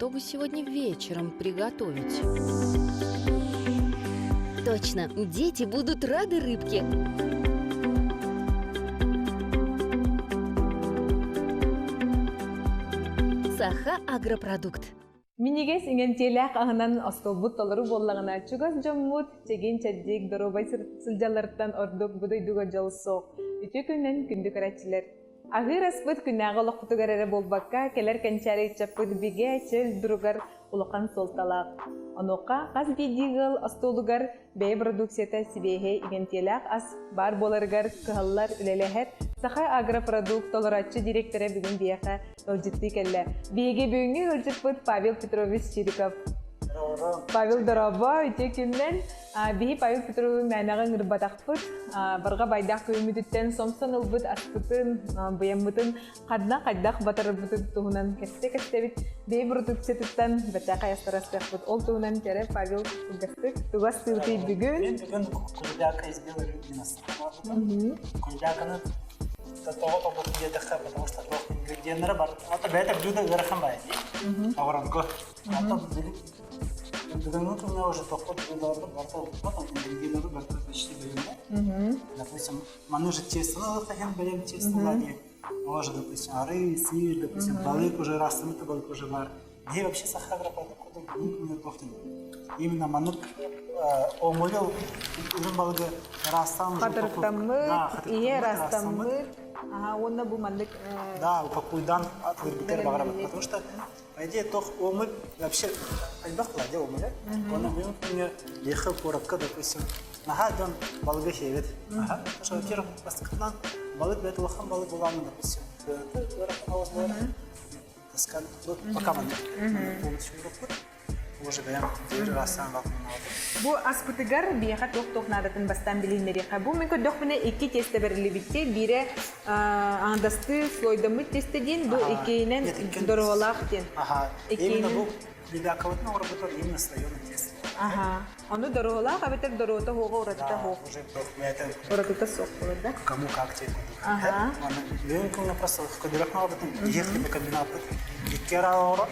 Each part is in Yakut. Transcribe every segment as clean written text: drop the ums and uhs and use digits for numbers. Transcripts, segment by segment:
Что бы сегодня вечером приготовить? Точно, дети будут рады рыбке. Саха Агропродукт. Минньигэс иҥэмтиэлээх аһынан остуолбут толору буоллаҕына, чугас дьоммут чэгиэн-чэбдик, доруобай сылдьалларыттан ордук бу дойдуга дьол суох. Үтүө күнүнэн күндү көрөөччүлэр! Аһыыр аспыт күннээҕи олохпутугар эрэ буолбакка, кэлэр кэнчээри ыччаппыт бигэ, чөл туругар улахан суолталаах. Онуоха хас биирдии ыал остуолугар бэйэ продукцията сибиэһэй иҥэмтиэлээх ас баар буоларыгар кыһаллар, үлэлэһэр Саха агропродукт толорооччу дириэктэрэ бүгүн биһиэхэ ыалдьыттыы кэллэ. Биһиги бүгүҥҥү ыалдьыппыт Павел Петрович Чириков. Павел дорообо, үтүө күннэн. Биһи Павел Петровы мээнэҕэ ыҥырбатахпыт. Барҕа байдаах күммүтүттэн сомсон ылбыт аспытын, быйаммытын ханна хайдах батарарбытын туһунан кэпсэ-кэпсэбит. Бэйэ продукциятыттан бэртээхэй астарастыахпыт. Ол туһунан кэрэ Павел кылгастык тугас тыылтый бүгүн. Мен бүгүн кулебяка из белой рыбы Кулебяканы тоҕо тобутун диэтэххэ, потому что туох ингредиеннэрэ бар. Ото бэйэтэ блюдо ыарахан баайы. Оҕоронго. Ото бүгүҥҥү күҥҥэ уже тохпут блюдоларбыт барыта вот ингредиеннары барыта почти бөлүннэ. Допустим, маны уже тесто ылыахха бэлэм тесто ладья. Может, допустим, ары, сыр, допустим, балык уже растымыты балык уже бар. Где вообще саха агропродукт бүгүҥҥү күҥҥэ туох Именно маннык омуйу үрүҥ балыгы ырастаан Хатырыктаммыт, ийэ ырастаммыт. Аха, уонна бу маннык Да, упакуйдан атыырбытыгар баҕарабыт. Потому что, по идее, тох омуй вообще элбэх кладе омуйа. Уонна бүгүн күҥҥэ Леха куоракка, допустим, наһаа дьон балыгы сиэбит. Аха. Потому что, во-первых, бастакытынан балык бэт улахан балык буолааны, допустим, ыарахан оҕус буолар. Таскан, пока маннык полностью урукпут. Уже бэйэм диэри ырастаан балконнаабытым. Бу аспытыгар биэхэ туох-туох наадатын бастаан билиһиннэриэххэ. Бу мин көрдөхпүнэ икки тиэстэ бэриллибитти. Биирэ аҥардастыы слойдаммыт тиэстэ диэн, бу иккиһинэн доруолаах диэн. Аха. Именно бу лебяковатын оҥорбутар именно слоеный тесто. Аха. Ону доруолаах эбэтэр доруота суоҕа уратыта суох. Уже Уратыта суох буолар да? Кому как тебе Ага. Бүгүн күҥҥэ просто көдөрөх наалбытын иһиэх либо комбинаппыт икки араал оҥорор.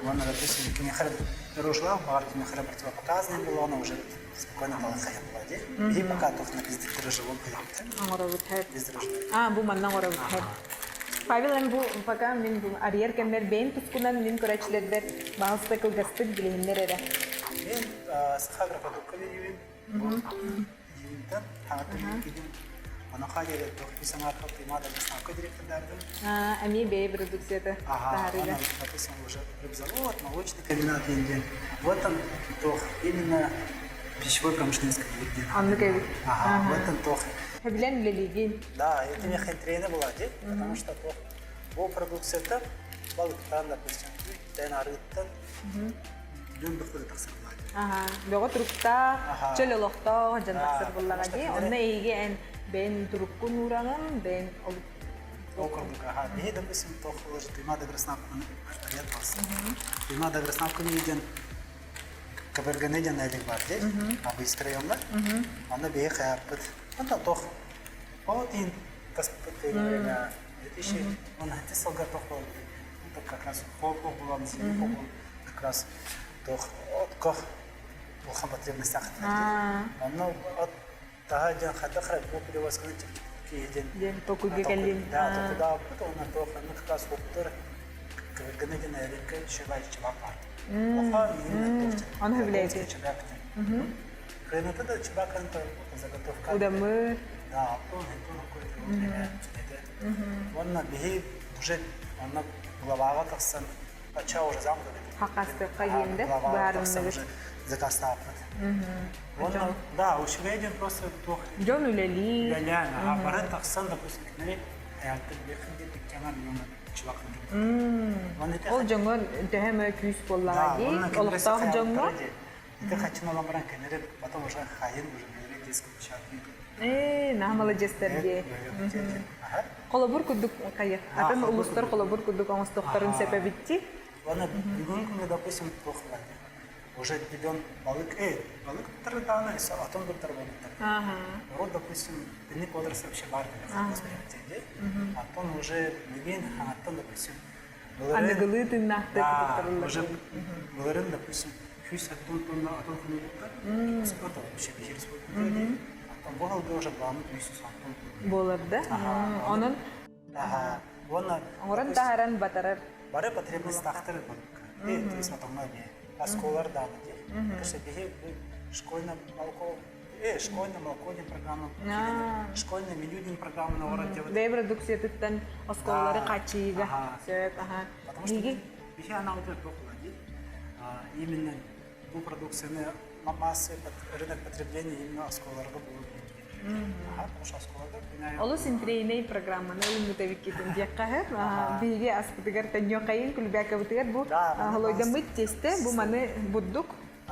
Уонна допустим киниэхэ дорожлаах баҕар киниэхэ противопоказанный было она уже спокойно балахайа была ди. И пока тохна без дрожжевом хайабыт. Оҥоробут хэп. Без дрожжевой. А, бу манна оҥоробут хэп. Павел, эн бу пока мин бу арыйар кэммэр бэйэм тускунан мин көрөөччүлэрбэр баҕалыста кылгастык билиһиннэр эрэ. Мен саха агропродукка билиибин. Июньтан хаҥаттан киирдим. Онуоха диэри туох Примада доставка директордаардым. Эмиэ бэйэ продукцията таһаарыыга. Допустим, уже рыбзавод, молочный комбинат диэн. Вот там туох именно пищевой промышленность диэн. Оннук эбит. Ага, вот там туох. Сөбүлээн үлэлиигин. Да, это меха тренер была, потому что туох бу продукцията балыктан, допустим, үүттэн, арыыттан дьон бөхтөрө тахсар Аха, бөҕө туруктаах, чөл олохтоох дьон тахсар буоллаҕа дии. Онно эйиги эн бэйэн туруккун уураҕын, бэйэн Ол курдук, аха. Биһи, допустим, туох уже Туймаада Агроснаапканы арыйат барсан. Туймаада Агроснаапканы диэн Кабарганы диэн элик бар дии, Абыйск районна. Онно биһи хайаппыт. Онтон туох ол иһин таспыт время 2010 сылга туох буолбут. Как раз холку булан, как раз туох отко улахан потребностях Онно от таһа диэн хайдах эрэ бу перевозканы киһи диэн диэн токуйга кэллин. Да, токудааппыт уонна туох онно как раз оттор кыргыны диэн эрикке чебай чебак бар. Оха именно Оны хөбүлээти. Чебак. Кыната да чебакан заготовка. Удамыр. Да, то то какой-то время. Уонна биһи уже онно главаҕа тахсан Ача уже замкнутый. Хакастыкка диэн баарынныгыт. Заказтааппыт. Уонна да, үчүгэй диэн просто туох Дьон үлэлии. Үлэлээн, аха, бары тахсан, допустим, кинилэри айааттар биэхин диэн иккиэнэ миллион чувак Ол дьоҥҥо төһө эмэ күүс буоллаҕа дии, олохтоох дьоҥҥо. Ити хаччын олон баран кинилэри потом уже хайын уже кинилэри детскую площадку. Ээ, наһаа маладьыастар дии. Холобур курдук хайа, атын улуустар холобур курдук оҥостуохтарын сөп эбит Ладно, бүгүн күҥҥэ, допустим, туох уже миллион балык, балык даҕаны, атын быттар балыктар. Урут, допустим, итинник отрасль вообще бар аттон уже билигин хаҥаттан, допустим, Аныгылыы тыыннаахтык туттарыллар. Уже былырын, допустим, 170 тонна атын хонугуттар, это вообще биһи республика Оттон бу сылга уже планы 360 Буолар да? Онон Уонна оҥорон таһааран батарар. Бары потребностьтаахтар балыкка. То есть отоҥҥо эмиэ. Осколар дааны диye. Потому что биһи школьно молоко школьно молоко диэн программа школьное меню диэн программаны оҥорон диэбит. Бэйэ продукциятыттан оскуолалары хааччыйыыга сөп. Потому что биһи анаабытыгар туох буолар именно бу продукцияны массовый рынок потребления именно оскуолаларга буолуо Олус интриинэй программаны ылыммыт эбиккитин диэххэ биһиги аспытыгар төннүөххэйин күлбээкэбытыгар бу холойдаммыт тиэстэ бу маны бурдук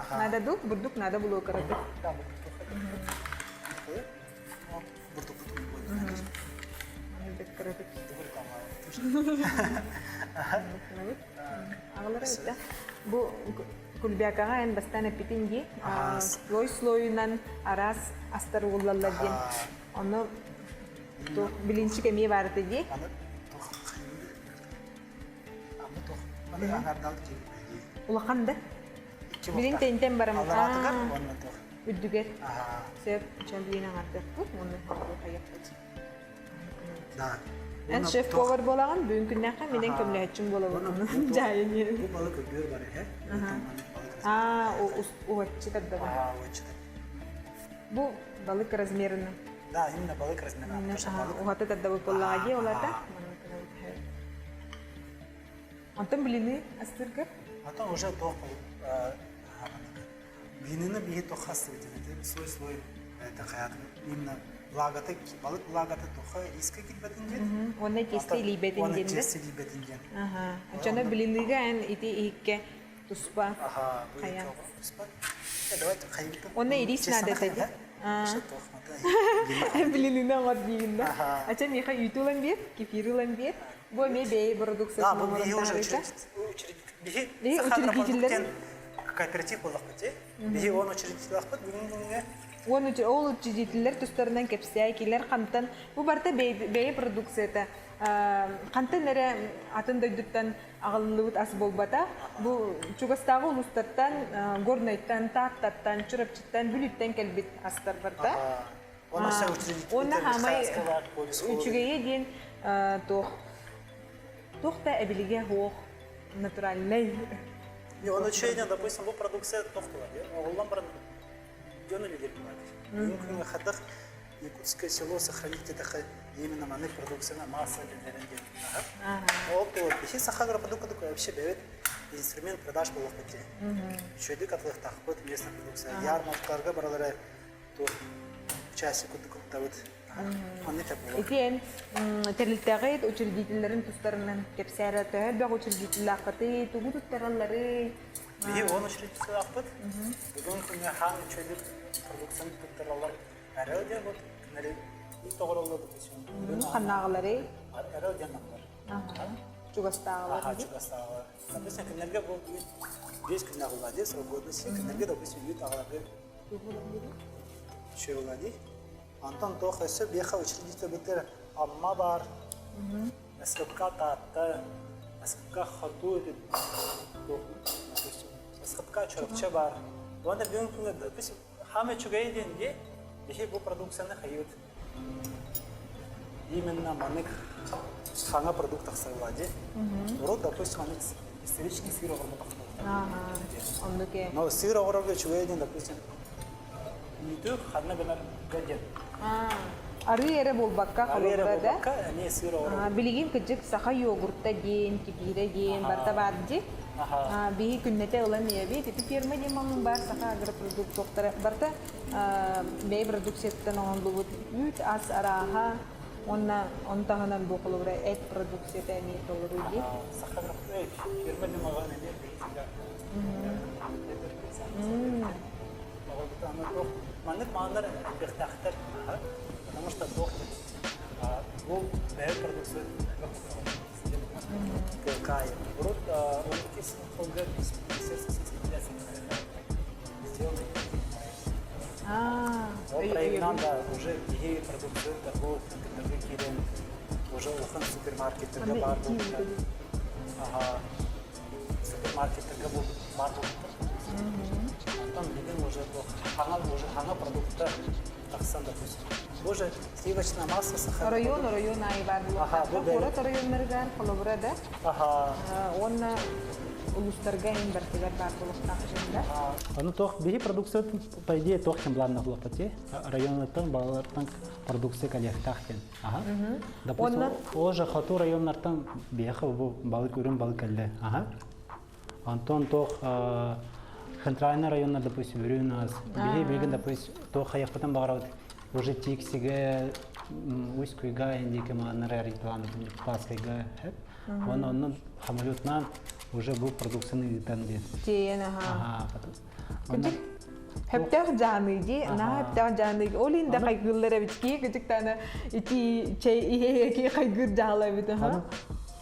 надо ду бурдук надо булуо кыратык кыратык Аҕалара этэ бу Кульбякаҕа эн бастаан эппитиҥ дии, слой слойунан араас астар угуллаллар диэн. Ону туох билинчик эмиэ баар этэ дии. Улахан да? Билин тэнтэн барам. Үрдүгэр. Сөп, чон билин аҥардыахпыт, уонна хайыахпыт. Эн шеф-повар буолаҕын, бүгүн күннээххэ минэн көмөлөһөччүҥ буолабын. Дьаайын Бу балык өлбүөр бар эһэ. Аа, уһаччы тардаба. Аа, уһаччы Бу балык размерына. Да, именно балык размерына. Уһаты тардабыт буоллаҕа дии, олата. Онтон блины астыргар? Атын уже туох Блинины биһи туохха астыбыт слой-слой это хаятын именно влагата балык влагата туохха риска киирбэтин диэн. Уонна тесте илийбэтин Уонна диэн. тесте илийбэтин диэн. Аха. Оччоно блиныга эн ити иһикке туспа. Аха, бу Хайа. туспа. Давайте хайбытын. Онно ирис надо этэ дии. Блинына оҥор диигин да. Ача миэхэ үүтү ылан биэр, кефир ылан биэр. Бу эмиэ бэйэ продукциятын Да, бу биһи уже Биһи учредителлэр кооператив буоллахпыт дии. Биһи он учредителлаахпыт бүгүн күҥҥэ. Уон ол учредителлэр тустарынан кэпсээ, килэр хантан бу барыта бэйэ продукцията хантан эрэ атын дойдуттан аҕалыллыбыт ас буолбата. Бу чугастааҕы улуустартан, Горнайтан, Тааттаттан, Чурапчыттан, Бүлүүттэн кэлбит астар барда. Уонна хаамай үчүгэйэ диэн туох туох да эбилигэ суох натуральный. Не, он учение, допустим, бу продукция тохтула, оҕоллон баран дьон үлэлиир Бүгүн хадах Якутское село сохранить это именно маннык продукцияны масса биллэрин диэн. Ол то биһи саха агропродукта такой вообще бэбит инструмент продаж буолуохпут дии. Үчүгэйдик атылыктаахпыт местная продукция. Ярмаркаларга баралара туох участие курдук кыттабыт. Ити эн тэрилтэҕит учредителлэрин тустарынан кэпсээрэ төһө элбэх учредителлааххытый, тугу туттаралларый? Биһи он учредителлаахпыт. Бүгүн күҥҥэ хаан үчүгэйдик продукцияны туттараллар. Эрэл диэн вот кинилэри тоҕороллор допустим. Ханнааҕыларый? Эрэл диэн намнар. Чугастааҕылар. Аха, чугастааҕылар. Допустим, кинилэргэ бу 5 күннээх улаадьы, срок годности, кинилэргэ, допустим, үүт аҕаларга үчүгэй улаадьы. Антон туох өссө биэхэ учредителбитигэр Амма баар, СКПК Таатта, СКПК Хоту СКПК Чурапчы баар. Уонна бүгүн күҥҥэ допустим, хаамай үчүгэй диэн дии, биһи бу продукцияны хайыыбыт. Именно маннык саҥа продукт тахсарылаа дии. Урут, допустим, маннык исторический сыр оҥорботохпут. Оннук ээ. Но сыр оҥорорго үчүгэй диэн, допустим, Үүтү ханна гынарга диэн. Арыы эрэ буолбакка Арыы эрэ холобура да. буолбакка, эмиэ сыыр оҥоробут. Билигин кырдьык саха йогурта диэн, кефирэ диэн барыта баар дии. Биһи күннэтэ ылан иһэбит. Ити ферма диэн маҥан баар саха агропродукт туохтара барыта бэйэ продукцияттан оҥоһуллубут үүт ас арааһа уонна ону таһынан бу холобура эт продукцията эмиэ толору дии. Саха ферма диэн маҕан эмиэ Маннык мааннар элбэхтээхтэр, потому что туох бу бэйэ продукция кыакаайы. Урут 12 сылга Министерство сельскохозяйства сделали Ол проектынан да уже киһи продукция торговых киирэн уже улахан супермаркеттарга баар буолбута. Ага. Супермаркеттарга баар буолбуттар. Онтон билигин уже хаҥа уже хаҥа продукта тахсан, допустим. Бу уже сливочное масло саха. Оройуон оройуон аайы баар буолуохтаах. Куорат оройуоннарыгар холобура да. Уонна улуустарга иһин бартыгар баар буолуохтаах дьоннор. Аны туох биһи продукция по идее туох кем планна буолуохпат районнартан балалартан продукция кэлиэхтээх диэн. Аха. Допустим, ол же хоту районнартан биһиэхэ бу балык үрүн балык кэллэ. Аха. Антон туох центральный районнар, допустим, үрүн ас. Биһи билигин, допустим, туох хайахпытын баҕарабыт уже Тиксигэ, Усть-Куйга индики мааннары арыйталаан Паскайга хэп. Уонна онно самолетынан уже бу продукцияны ыытан диэн. Тиэйэн аха. Ага. Хөптөөх дьааны дии, наһаа хөптөөх дьааны. Ол иһин да хайгыыллар эбит ки, кычыктаана ити чэй иһэ хайгыыр дьаала эбит аха.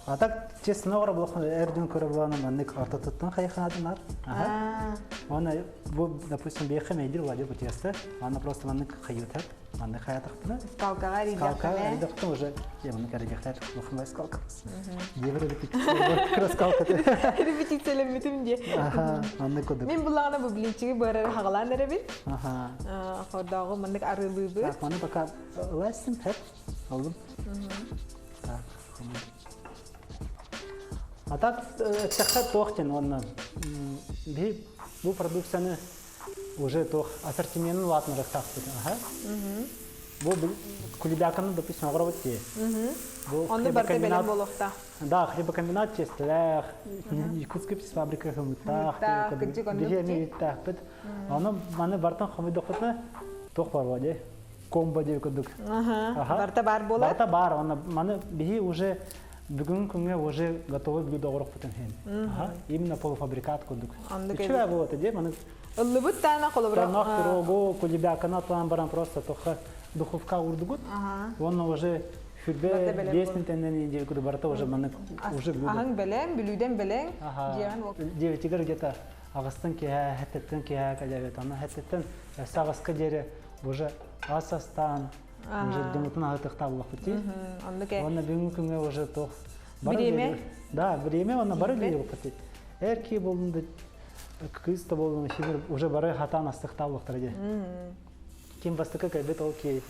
А так, честно говоря, булахан эрдин көрө булана маннык ортотуттан хайхаадынар. Ага. Оны бу, допустим, бейхе мейдир владел бу тесто. Аны просто маннык хайытар. Маннык хаятахпына. Скалкаҕа Скалка эридохтун уже. Я маннык эридехтер. Улахан скалка. Евро репетиция. Скалка. Репетициялэммитим дии. Аха, маннык кудук. Мин буллаҕына бу блинчиги быарары хаҕалаан эрэбин. Аха. Хордооҕу маннык арыылыыбыт. Так, маны пока ылайсың, хэп. Алдым. Так, А так, эттэххэ туох диэн уонна биһи бу продукцияны уже туох ассортиментын улаатынарыахтаахпыт. Аха. Бу кулебяканы, допустим, оҕоробут дии. Бу Онно барыта бэлэм буолуохтаах. Да, хлебокомбинат чиэстэлээх, Якутская птицефабрика хомуттаах, биһи эмиэ үттээхпит. Ону маны бартан хомуйдохпутуна туох бар дии? Комбо диye курдук. Барта бар буолар? Барта бар. Онно маны биһи уже бүгүн күҥҥэ уже готовый блюдо оҕорохпутун иһин. Именно полуфабрикат курдук. Үчүгэй буолуо дии маны. Ыллыбыт таана холобура. Тонох пирогу, кулебяканы атлаан баран просто тоха духовка урдугут. Онно уже хүрбе 5 минутеннен неделю куду барата уже маны уже блюдо. Аһың бэлэм, бүлүүдэн бэлэм. Девятигер где-то аҕыстан киһэ, хэттеттен киһэ кэлэбит. Аны хэттеттен өссө аҕыска диэри уже ас астаан, уже дымытын аһытыхтаа буллахпыт дии. Уонна бүгүҥҥү күҥҥэ уже туох Бириэмэ? Да, бириэмэ уонна бары билиэхпит. Эр киһи буоллун да, кыыс да буоллун, уже бары хатаан астыхтаа буллахтара дии. Ким бастакы кэлбит ол киһи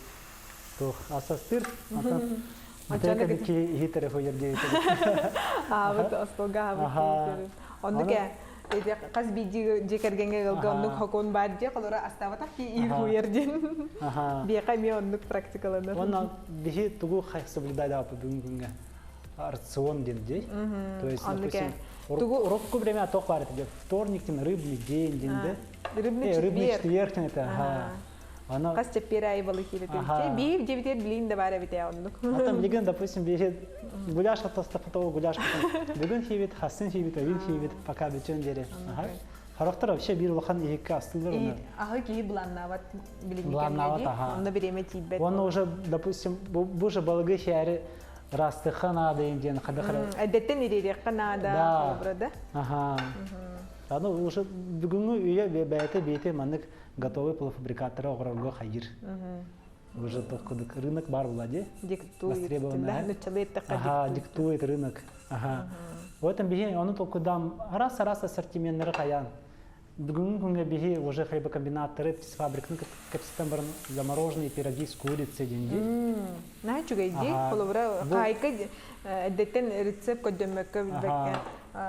туох ас астыыр, онтон Бүтэ ки иһитэрэ хуйар диэбит. Аабыт остуолга аабыт. Оннук ээ. Эти хас биирдии дьиэ кэргэҥҥэ ыалга оннук хокуон баар дии, холоро астаабатах ки иир хуйар диэн. Биэхэ эмиэ оннук практикаланар. Онно биһи тугу соблюдайдааппыт бүгүн күҥҥэ рацион диэн дии. То есть, допустим, урукку время туох баар этэ вторник ден рыбный день диэн да. Рыбный четверг диэн это. Ана Хас чэппиэр аайы балык киирэтэ. Биир дебитер билин да бар эбит оннук. Ата билигин, допустим, биир гуляш атастапытого гуляш бүгүн хийбит, хассын хийбит, өйүн хийбит, пока бүтүн диэри. Харахтар вообще биир улахан иһикке астыылар оны. Аһы киһи былааннаабат билигин Былааннаабат, аха. Онно бириэмэ тиийбэт. Онно уже, допустим, бу же балыгы хиэри растыха наада диэн хадахара. Эдеттен ириэриэххэ наада, да? Аха. Аны уже бүгүҥҥү үйэ бэйэтэ бэйэтэ маннык готовый полуфабрикаттары оҕорорго хайыр. Уже кудук рынок бар була ди. Диктует. Ага, диктует рынок. Ага. В этом биһи ону толкудам раз-раз ассортименттары хаян. Бүгүҥҥү күҥҥэ биһи уже хлебокомбинаттары птицефабриканы кэпсэтэн баран замороженные пироги с курицей диэн ди. Наһаа үчүгэй дии. Холобура, хаайка эддеттен рецепт көрдөммөккө билбэккэ.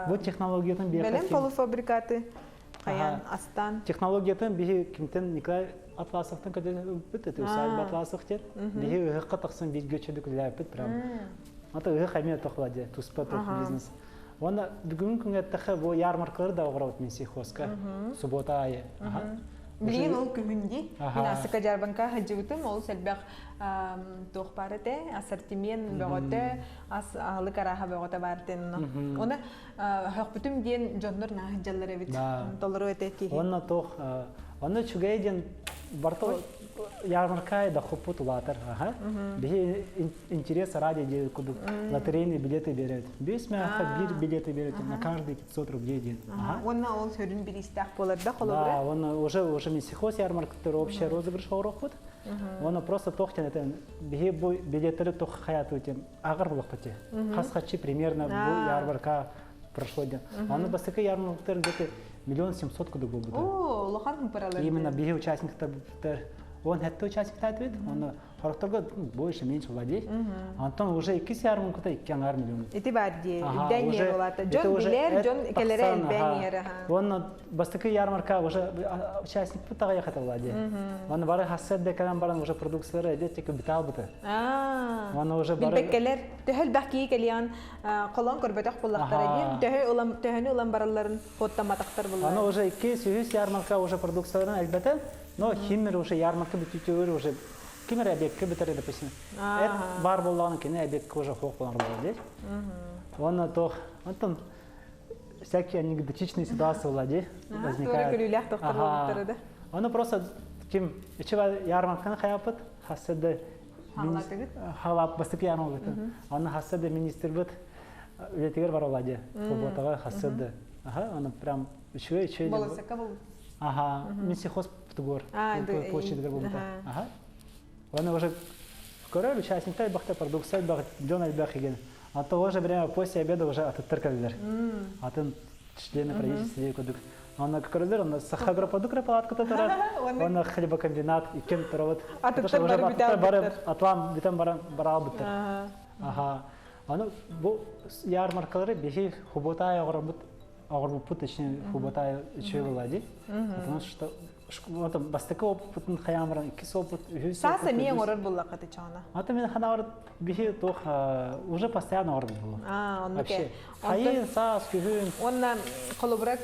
Бу технологиятын Бэлэм полуфабрикаты хайаан астаан. Технологиятын биһи кимтен Николай Атласовтан көтөбүт, это усадьба Атласов диэн. Биһи ыһыкка тахсан бииргэ чөдүк үлэлээппит прям. Ата ыһык эмиэ тохла дии, туспа тух бизнес. Уонна бүгүҥҥү күҥҥэ эттэххэ бу ярмаркалары да оҕоробут мин сельхозка суббота аайы. Билигин ол күһүн дии. Мин Асыка дьаарбаҥка сылдьыбытым, ол элбэх туох баар этэ, ассортимент бөҕөтө, ас аһылык арааһа бөҕөтө баар этэ. Оны хөхпүтүм диэн дьоннор наһаа сылдьаллар эбит. Толору этэ киһи. Онно туох онно үчүгэй диэн барта ярмарка да хоппут улаатар. Биһи интерес ради диэн курдук лотерейные билеты берет. Бес мээхэ биир билеты берет на каждый 500 рублей диэн. Уонна ол сөрүн бириистээх буолар да холобура. Да, уонна уже уже Минсельхоз ярмаркалар общий розыгрыш оҥоруохпут. Уонна просто туох диэн этэн биһи бу билеттери туох хаятыы диэн аҕар булуохпут. Хас хаччы примерно бу ярмарка. прошло ден. Аны бастакы ярмаркалар где-то 1 700 000 кудук болбута. О, улахан хымпаралар. Именно биһи участниктар 17 участник бит, оны хорохторго больше меньше владеть. Антон уже иккис ярмарката 2,5 миллион. Ити бар дии, үрдэн иэр улаата. Дьон билэр, дьон кэлэрэ элбээн иэр. Онно бастакы ярмарка уже участник бутаға яхата владе. Оны бары хассат декалан баран уже продукциялары эдет тек битал бута. Оны уже бары Билбеккелер төһөл бах кии кэлиан колон көрбөтөх буллахтара диэн төһө улам төһөнү улам баралларын хуоттаматахтар буллар. Аны уже 200 ярмарка уже продукцияларын әлбәтә, но химмер уже ярмарка бүтүтүгөр уже кимер объектке битер, допустим. Эт бар боллаҕына кини объектке уже хуох болар болар Онно тох, онтон всякие анекдотичные ситуации владе возникают. да. Ону просто ким ичи ярмарканы хаяпыт, хассады халап бастык ярмаркаты. Аны хассады министр бит үлетигер бар владе. Субботага хассады. Ага, аны прям үчү үчү. Болосакка был. Ага, Минсельхоз Птугор. Площадьгар болбута. Ага. Аны уже көрөр участниктер бахта продукция бах дьон элбэх иген. А то же время после обеда уже атыттар кэллэр. Атын члены правительства кудук. Аны көрөлөр, аны Сахаагропродукт палатката турар. Оны хлебокомбинат иккен турават. Атыттар бары бүтән бары атлам бүтән бара бара буттар. Ага. Аны бу ярмаркалары бихи хуботай огорбут огорбут точнее хуботай үчү булади. Потому что вот бастакы опытын хаямран иккис опыт үһүс Саас эмиэ оҥорор буллаххыты чоона. Ата мен ханавар бихи тох уже постоянно орбут булу. А, оннук Вообще. Хайын, саас, күһүн. Онна холобура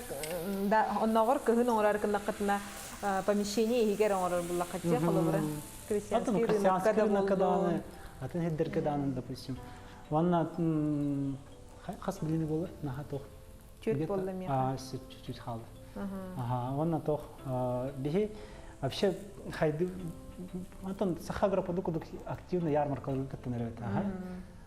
да онноҕор кыһын оҥорор кыннаккытына помещение иһигэр оҥорор буллаххытчы холобура крестьянский рынокка да атын хеддерге дааны, допустим. Ванна хас билини болар, наха тох. Чуть болла меха. А, чуть-чуть халды. Ага, ванна тох бихи вообще хайды Антон Сахаагропродукт активно ярмарка кыттыныр ага.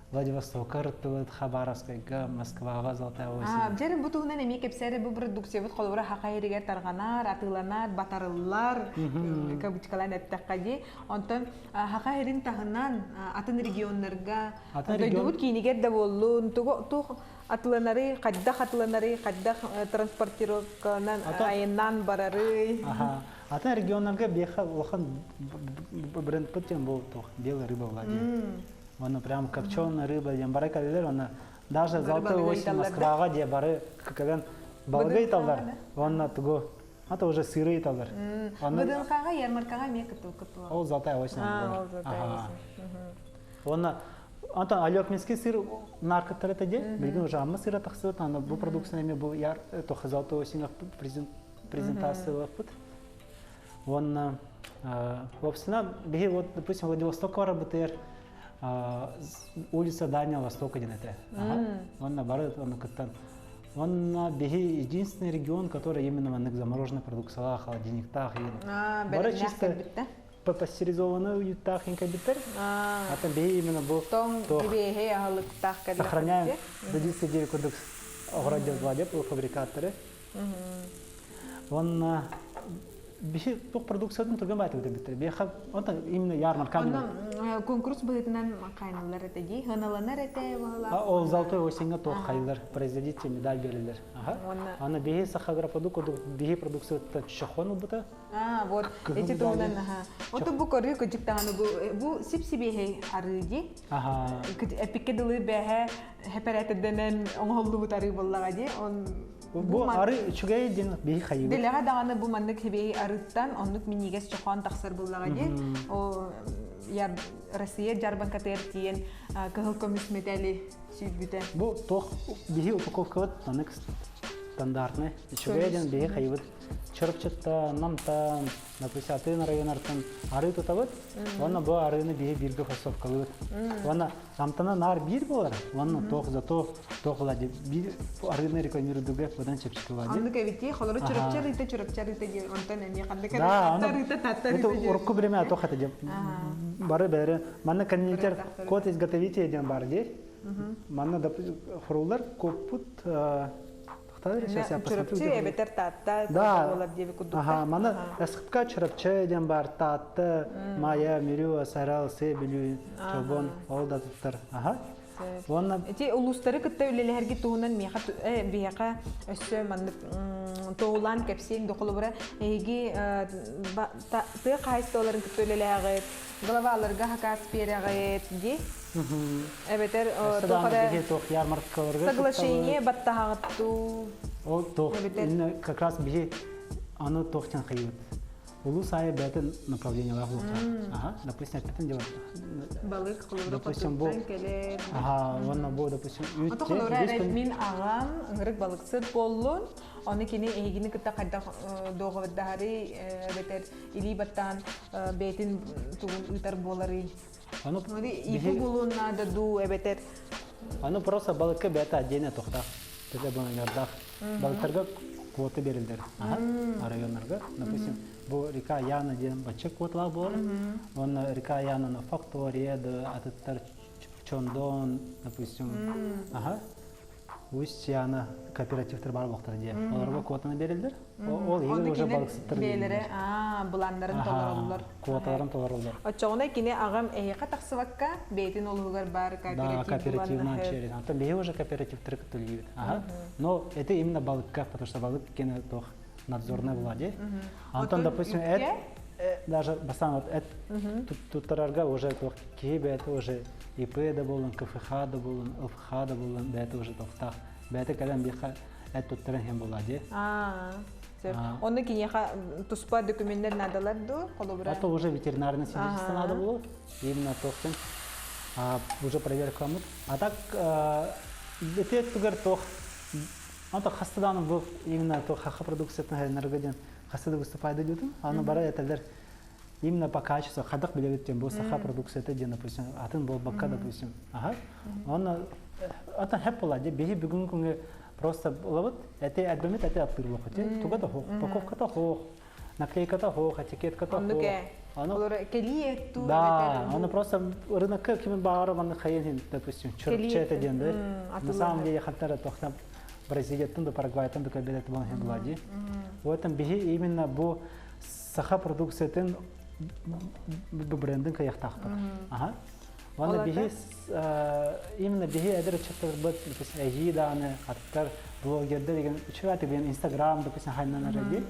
Владивосток, Рыттылыт, Хабаровскайга, Москваға Золотая осень. Жәрі бу туһунан эмиэ кэпсээри бу продукциябыт холобура хака эригер тарганар, атыыланар, батарыллар, кавычкалаан эттэххэ дии. Онтон хака эрин таһынан атын регионнарга, дойдубут киинигэр да буоллун, тугу атыланары, хайдах атыланары, хайдах транспортировканан айыннан барары. Атын регионнарга беха улахан бренд путин был белая рыба владеет. Оны прям копченая рыба диэн бары кэлэлэр, оны даже Золотой осень Москваға де бары кэлэн балыгы италлар, онна тугу, это уже сыры италлар. ВДНХ-га ярмаркаға ме кыту кыту. Ол Золотая осень. А, ол Золотая осень. Онна Антон Алекминский сыр наркотар это де, билген уже амма сыра тахсыбыт, аны бу продукция эме бу яр тоха Золотой осень презентация пут. Онна, собственно, биһи вот, допустим, Владивосток работает, улица Дальнего Востока диэн это. Онна бары оны кыттан. Онна биһи единственный регион, который именно маннык замороженный продукцияла холодильниктах. Бары чисто пастеризованный уюттах инкабитер. А там биһи именно был Тоң Сохраняем традиции девять кудук огородел владе полуфабрикаторы. Онна биһи тух продукциятын турган байтып битер. Биха онта именно ярмарка. Онно конкурс быһытынан кайналар эте ди, хыналанар эте баһыла. Ол Золотой осеньга тох хайлар, производитель медаль берилер. Ага. Аны биһи Сахаагропродукт биһи продукцията чохон бута. А, вот эти туһунан аха. Ото бу көрү көжүк таганы бу бу сип-сибиһи арыы ди. Ага. Эпикке дылы бэһэ хеперетеденен оҥоһуллубут арыы боллаҕа ди. Он Бу ары үчүгэй дин биһи хайыбыт. Дэлэҕэ даҕаны бу маннык хибиһи арыттан оннук минньигэс чохоон тахсар буллаҕа ди. О яр Россия жарбанкатыгар тиийэн кыһыл көмүс метали сүүрбүтэ. Бу тох биһи упаковкабыт маннык стандартный. Үчүгэй дин биһи хайыбыт. Чырыпчытта, намтан, допустим, атын районартан ары тутабыт. Онно бу арыны биһи бирге фасовкалыбыт. Онно амтана нар бир болар. Онно тох зато тох лади бир арыны рекламируйдуга бадан чепчик лади. Оннук эбити холору чурапчар ыйта чурапчар ыйта диэн онтон эмиэ ханнык Да, ыйта таттар это урукку время тох это деп. Бары бәрі. Манна кондитер код изготовителя ден бар де. Манна фрулар копут сейчас я посмотрю. Чурапчы эбетер татта Да. болар диэби курдукта. Ага, мана эсхыпка чурапчы ден бар, татты, мая, мирю, сарал, се, билю, чобон, ол да туттар. Ага. Уонна Ити улуустары кытта үлэлэһэргит туһунан миэхэ биһиэхэ өссө маннык туоһулаан кэпсиэҥ дохолобура эһиги тыа хаһаайыстыбаларын кытта үлэлээҕит, главаларга хакаас биэрэҕит дии? Эбэтэр туох эрэ соглашение баттаһаҕыт дуу? Ол туох как раз биһи аны туохтан хайыбыт. Улуус аайы бэйэтин направлениелаах буолуохтаах. Ага, допустим, эппитин дьэ Балык холобура Допустим, бу кэлэр. Ага, уонна бу, допустим, үүт Ото холобура эрэ мин аҕам ыҥырык балыксыт буоллун, ону кини эһигини кытта хайдах дуогабардаһарый эбэтэр илии баттаан бэйэтин тугун ыытар буоларый? Аны ИП буолуон наада дуу эбэтэр Аны просто балыкка бэйэтэ отдельно тохтаах, төтө бононердаах. Балыктарга квота берилдер. Ага, районнарга. Допустим, бу река Яна диэн бачча квоталаах буолар. Уонна река Яна фактория да атыттар Чондон, допустим, ага, Усть-Яна кооперативтар бар буолуохтара диye. Олорго квотаны берилдер. Ол иһигэр уже балыксыттар бээлэрэ былааннарын толороллор. Квоталарын толороллор. Оччоҕуна кини аҕам эһиэхэ тахсыбакка бэйэтин олуһугар баар кооператив Да, кооперативынан через. Антон биһи уже кооперативтары кытта Ага. Но это именно балыкка, потому что балык кene тох надзорная была де. Антон, допустим, эт даже бастан вот эт туттарарга уже тох киһи бэйэтэ уже ИП да болун, КФХ да болун, ЛФХ да болун бэйэтэ уже тохтаах. Бэйэтэ кэлэн биэхэ эт туттаран иһэн буолаа дии. Онно киниэхэ туспа документтар наадалар дуо, холобура? Это уже ветеринарное свидетельство надо было. Именно тохтен уже проверкаламмыт. А так ити өттүгэр тох Anta хастадан бу именно то хаха продукциятын хайнарга диэн хаста да выступайды дедим. Аны бара этелер именно по качеству хадак билебит диэн бу саха продукцията диэн допустим атын буолбакка допустим. Ага. Оны атын хеп була ди биһи бүгүн күнгө просто булабыт эти адбемит эти аттыр буолбут. Туга да хоох, упаковката хоох, наклейката хоох, этикетката хоох. Аны кэлии туу Да, аны просто рынокка кимин баҕара манны хайын допустим, чурча это диэн да. На самом деле хаттара тохтам Бразилияттан да Парагвайтан да кэлбэт буолан иһин була дии. В этом биһи именно бу саха продукциятын брендин кыйахтаахпыт. Ага. Уонна биһи именно биһи эдэр ыччаттарбыт эһии даҕаны аттар блогердар деген үчүгэй деген Инстаграм допустим хайнан эрэ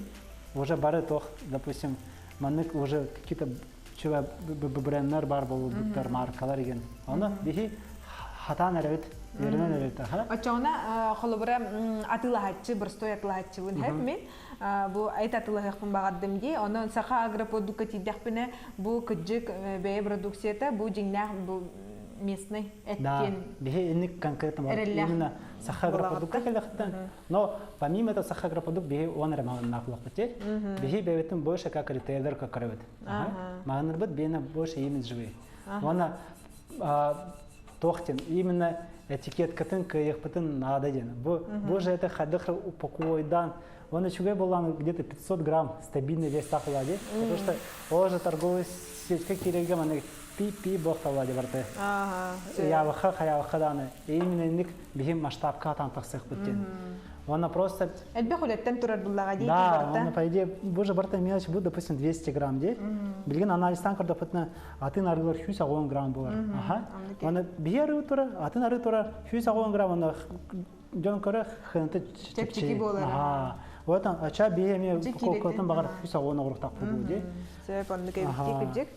уже бары туох допустим маннык уже какие-то үчүгэй бренднер бар буолбуттар маркалар деген оны биһи хатаан эрэбит үөрэнэн эрэбит аха Оччоҕуна холобура атыылаһаччы боростой атыылаһаччыбын хэп мин бу айт атыылаһыахпын баҕардым дии онон саха агропродукка тиийдэхпинэ бу кыдьык бэйэ продукцията бу дьиҥнээх бу местный Да, биһи инник конкретно именно саха агропродукка кэлэхтэн. Но помимо этого саха агропродукт биһи он эрэ маҕаннаах буолуохпут Биһи бэйэбитин больше как ритейлер как көрөбүт. Маҕаннарбыт биһиэнэ больше имиджевый. Уонна туох диэн именно этикеткатын кыайыахпытын наада диэн. Бу бу же это хайдах упакуойдаан он үчүгэй буоллаан где-то 500 грамм стабильный вес тахыла дии. Потому что ол же торговый сетька киирэргэ маннык пи-пи буохталла дии барты. Ыйаабакка хайаабакка дааны именно инник биһим масштабка атан тахсыахпыт диэн. Уонна просто Элбэх үлэттэн турар буллаҕа дии Да, уонна по идее бу же барта мелочь бу допустим 200 грамм дии. Билигин анализтан көрдөхпүтүнэ атын арыылар 110 грамм болар. Аха. Уонна биһи арыы турар, атын арыы турар 110 грамм уонна дьон көрө хынты чэпчэки буолар. Аха. Вот ача биһи эмиэ упаковкатын баҕар 110 оҕуруктаах буолуо дии. Сөп, оннук эбиттии кырдьык.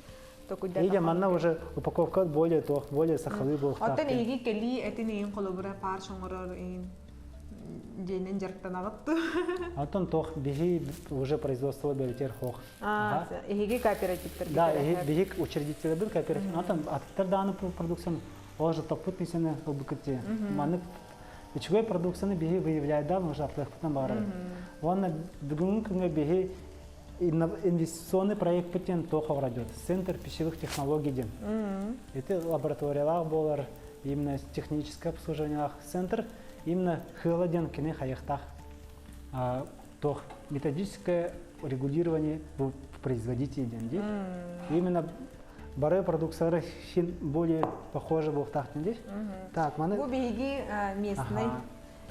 Или манна уже упаковка более туох, более сахалыы буолуохтаах. Оттон эһиги кэлии этин иин холобура паар оҥорор иин диэнин дьарыктанаҕыт дуу? Оттон туох биһи уже производство бэбитер хоох. Эһиги кооперативтар Да, биһи учредителбит кооператив. Антон аттар дааны продукцияны ол же топпут несене ылбыкыт дии. Маннык үчүгэй продукцияны биһи выявляйдаан уже атлыахпытынан баҕарабыт. Уонна бүгүҥҥү күҥҥэ биһи инвестиционный проект диэн туох идет Центр пищевых технологий диэн. Это лабораториялаах буолар, именно техническое обслуживание центр, именно хыла диэн кини хайыхтаах туох методическое регулирование производителей диэн дии. Именно бары продукциялары хин более похоже буолуохтаах диэн Так, маны Бу биһиги местный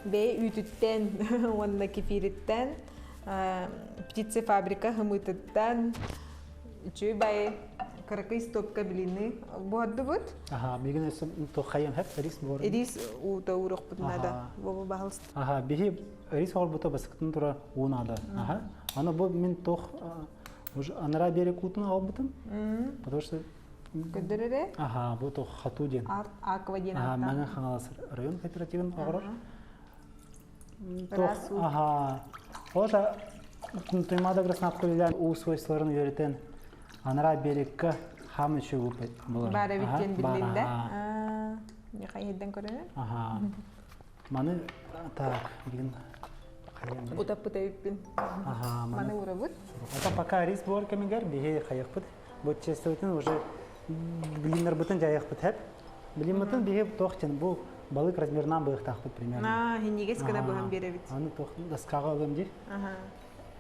бэйэ үүтүттэн уонна кефириттэн птицефабрика хымыытыттан үчүгэй бай. Кыракый стопка блины буһардыбыт. Аха, билигин өссө тухайым хэп рис буор. Рис уута уурукпут надо. Бу баһылст. Аха, биһи рис оҕорбута басыкытын тура уу надо. Аха. Аны бу мин тох уже анара берег уутун албытым. Потому что Көдөрөрө? Аха, бу тох хату диэн. Аква диэн. Аха, Мэҥэ Хаҥалас район кооперативын оҕорор. Тох, аха. Ота Туймаада Красноткулилан уу свойстволарын үөрэтэн анараа берегка хам үчүгү болар. Баар эбит диэн биллин да. Михаилдан көрөнөн. Аха. Маны так, билин хайан. Утаппыт эбиппин. Аха, маны урабыт. Это пока рис буор кэмигэр биһи хайахпыт. Бу честовытын уже блиннарбытын жайахпыт хэп. Блинмытын биһи туох бу балык размерынан быахтаахпыт примерно. Аа, хиннигес гына быһан биэрэбит. Аны туох доскаҕа ылым дии.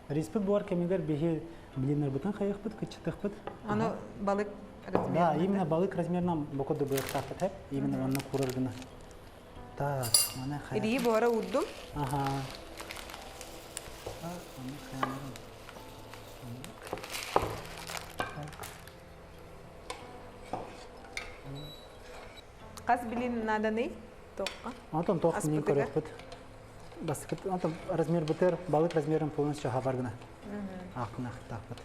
Риспит буор кэмигэр биһи блиннарбытын хайахпыт, кыччатыахпыт. Аны балык размерынан. Да, именно балык размерынан бокоду быахтаахпыт хэп. Именно онно курар гына. Так, маны хайа. Ирии буора уурдум. Ага. Так, маны хайаларым. Хас билин наданый? Тоққа. Антон тоқ минин көрөкпүт. Баскыт, антон размер бытыр, балык размерин полностью хабар гына. Ақын ақтақпыт.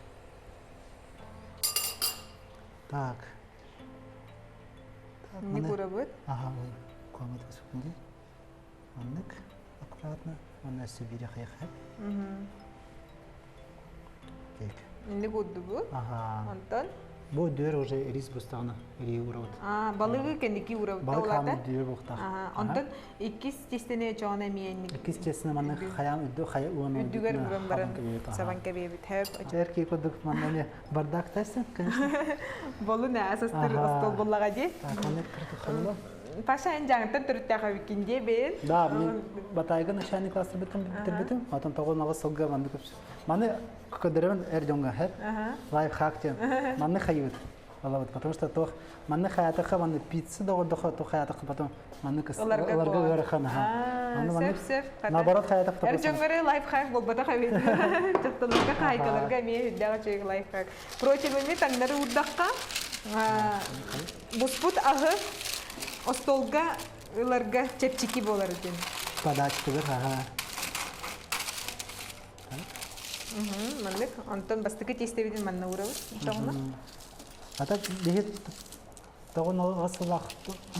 Так. Не көрөбүт? Ага, комат высокунди. Маннык аккуратно. Онна сүбири хайхап. Так. Инник уддубут. Ага. Онтон? Бу дүр уже рис бустаҕына рии урабыт. Аа, балыгы кэнники урабыт Балык хаамы дүр буохтаах. Ага. Онтон иккис тестене чоҕун эмиэ инник. Иккис тестене манна хайаан үрдү хайа уон Үрдүгэр уран баран сабан кэбиэбит. Хөп. Эр кии курдук манна эмиэ бардак тайсын, конечно. Болу нэ асастыр остол буллаҕа дии. Так, манна кыртык ханна. Паша эн дьаҥыттан төрүттээх эбиккин дии бэйэн. Да, мен Батайга начальный класста битим, потом того налы сылга манны көп. Маны көдөрөмүн эр дьоҥҥо һэр. Лайфхак диэн. Манны хайыбыт. Алабыт, потому что тох манны хаятыха манны пицца доҕордохо тох хаятыха потом манны кыс ыларга ыарахан аха. Аны манны наоборот хаятых Эр дьоҥҥо лайфхак буолбатах эбит. Дьахталларга хаайкаларга эмиэ үрдээх үчүгэй лайфхак. Противыми таҥнары уурдахха буспут аһы остуолга ыларга чэпчэки буолар диэн. Подачкалар, аха. Маннык. Онтон бастакы тиэстэбитин манна уурабыт. Тоҕуна? Ата биһи тоҕун сылах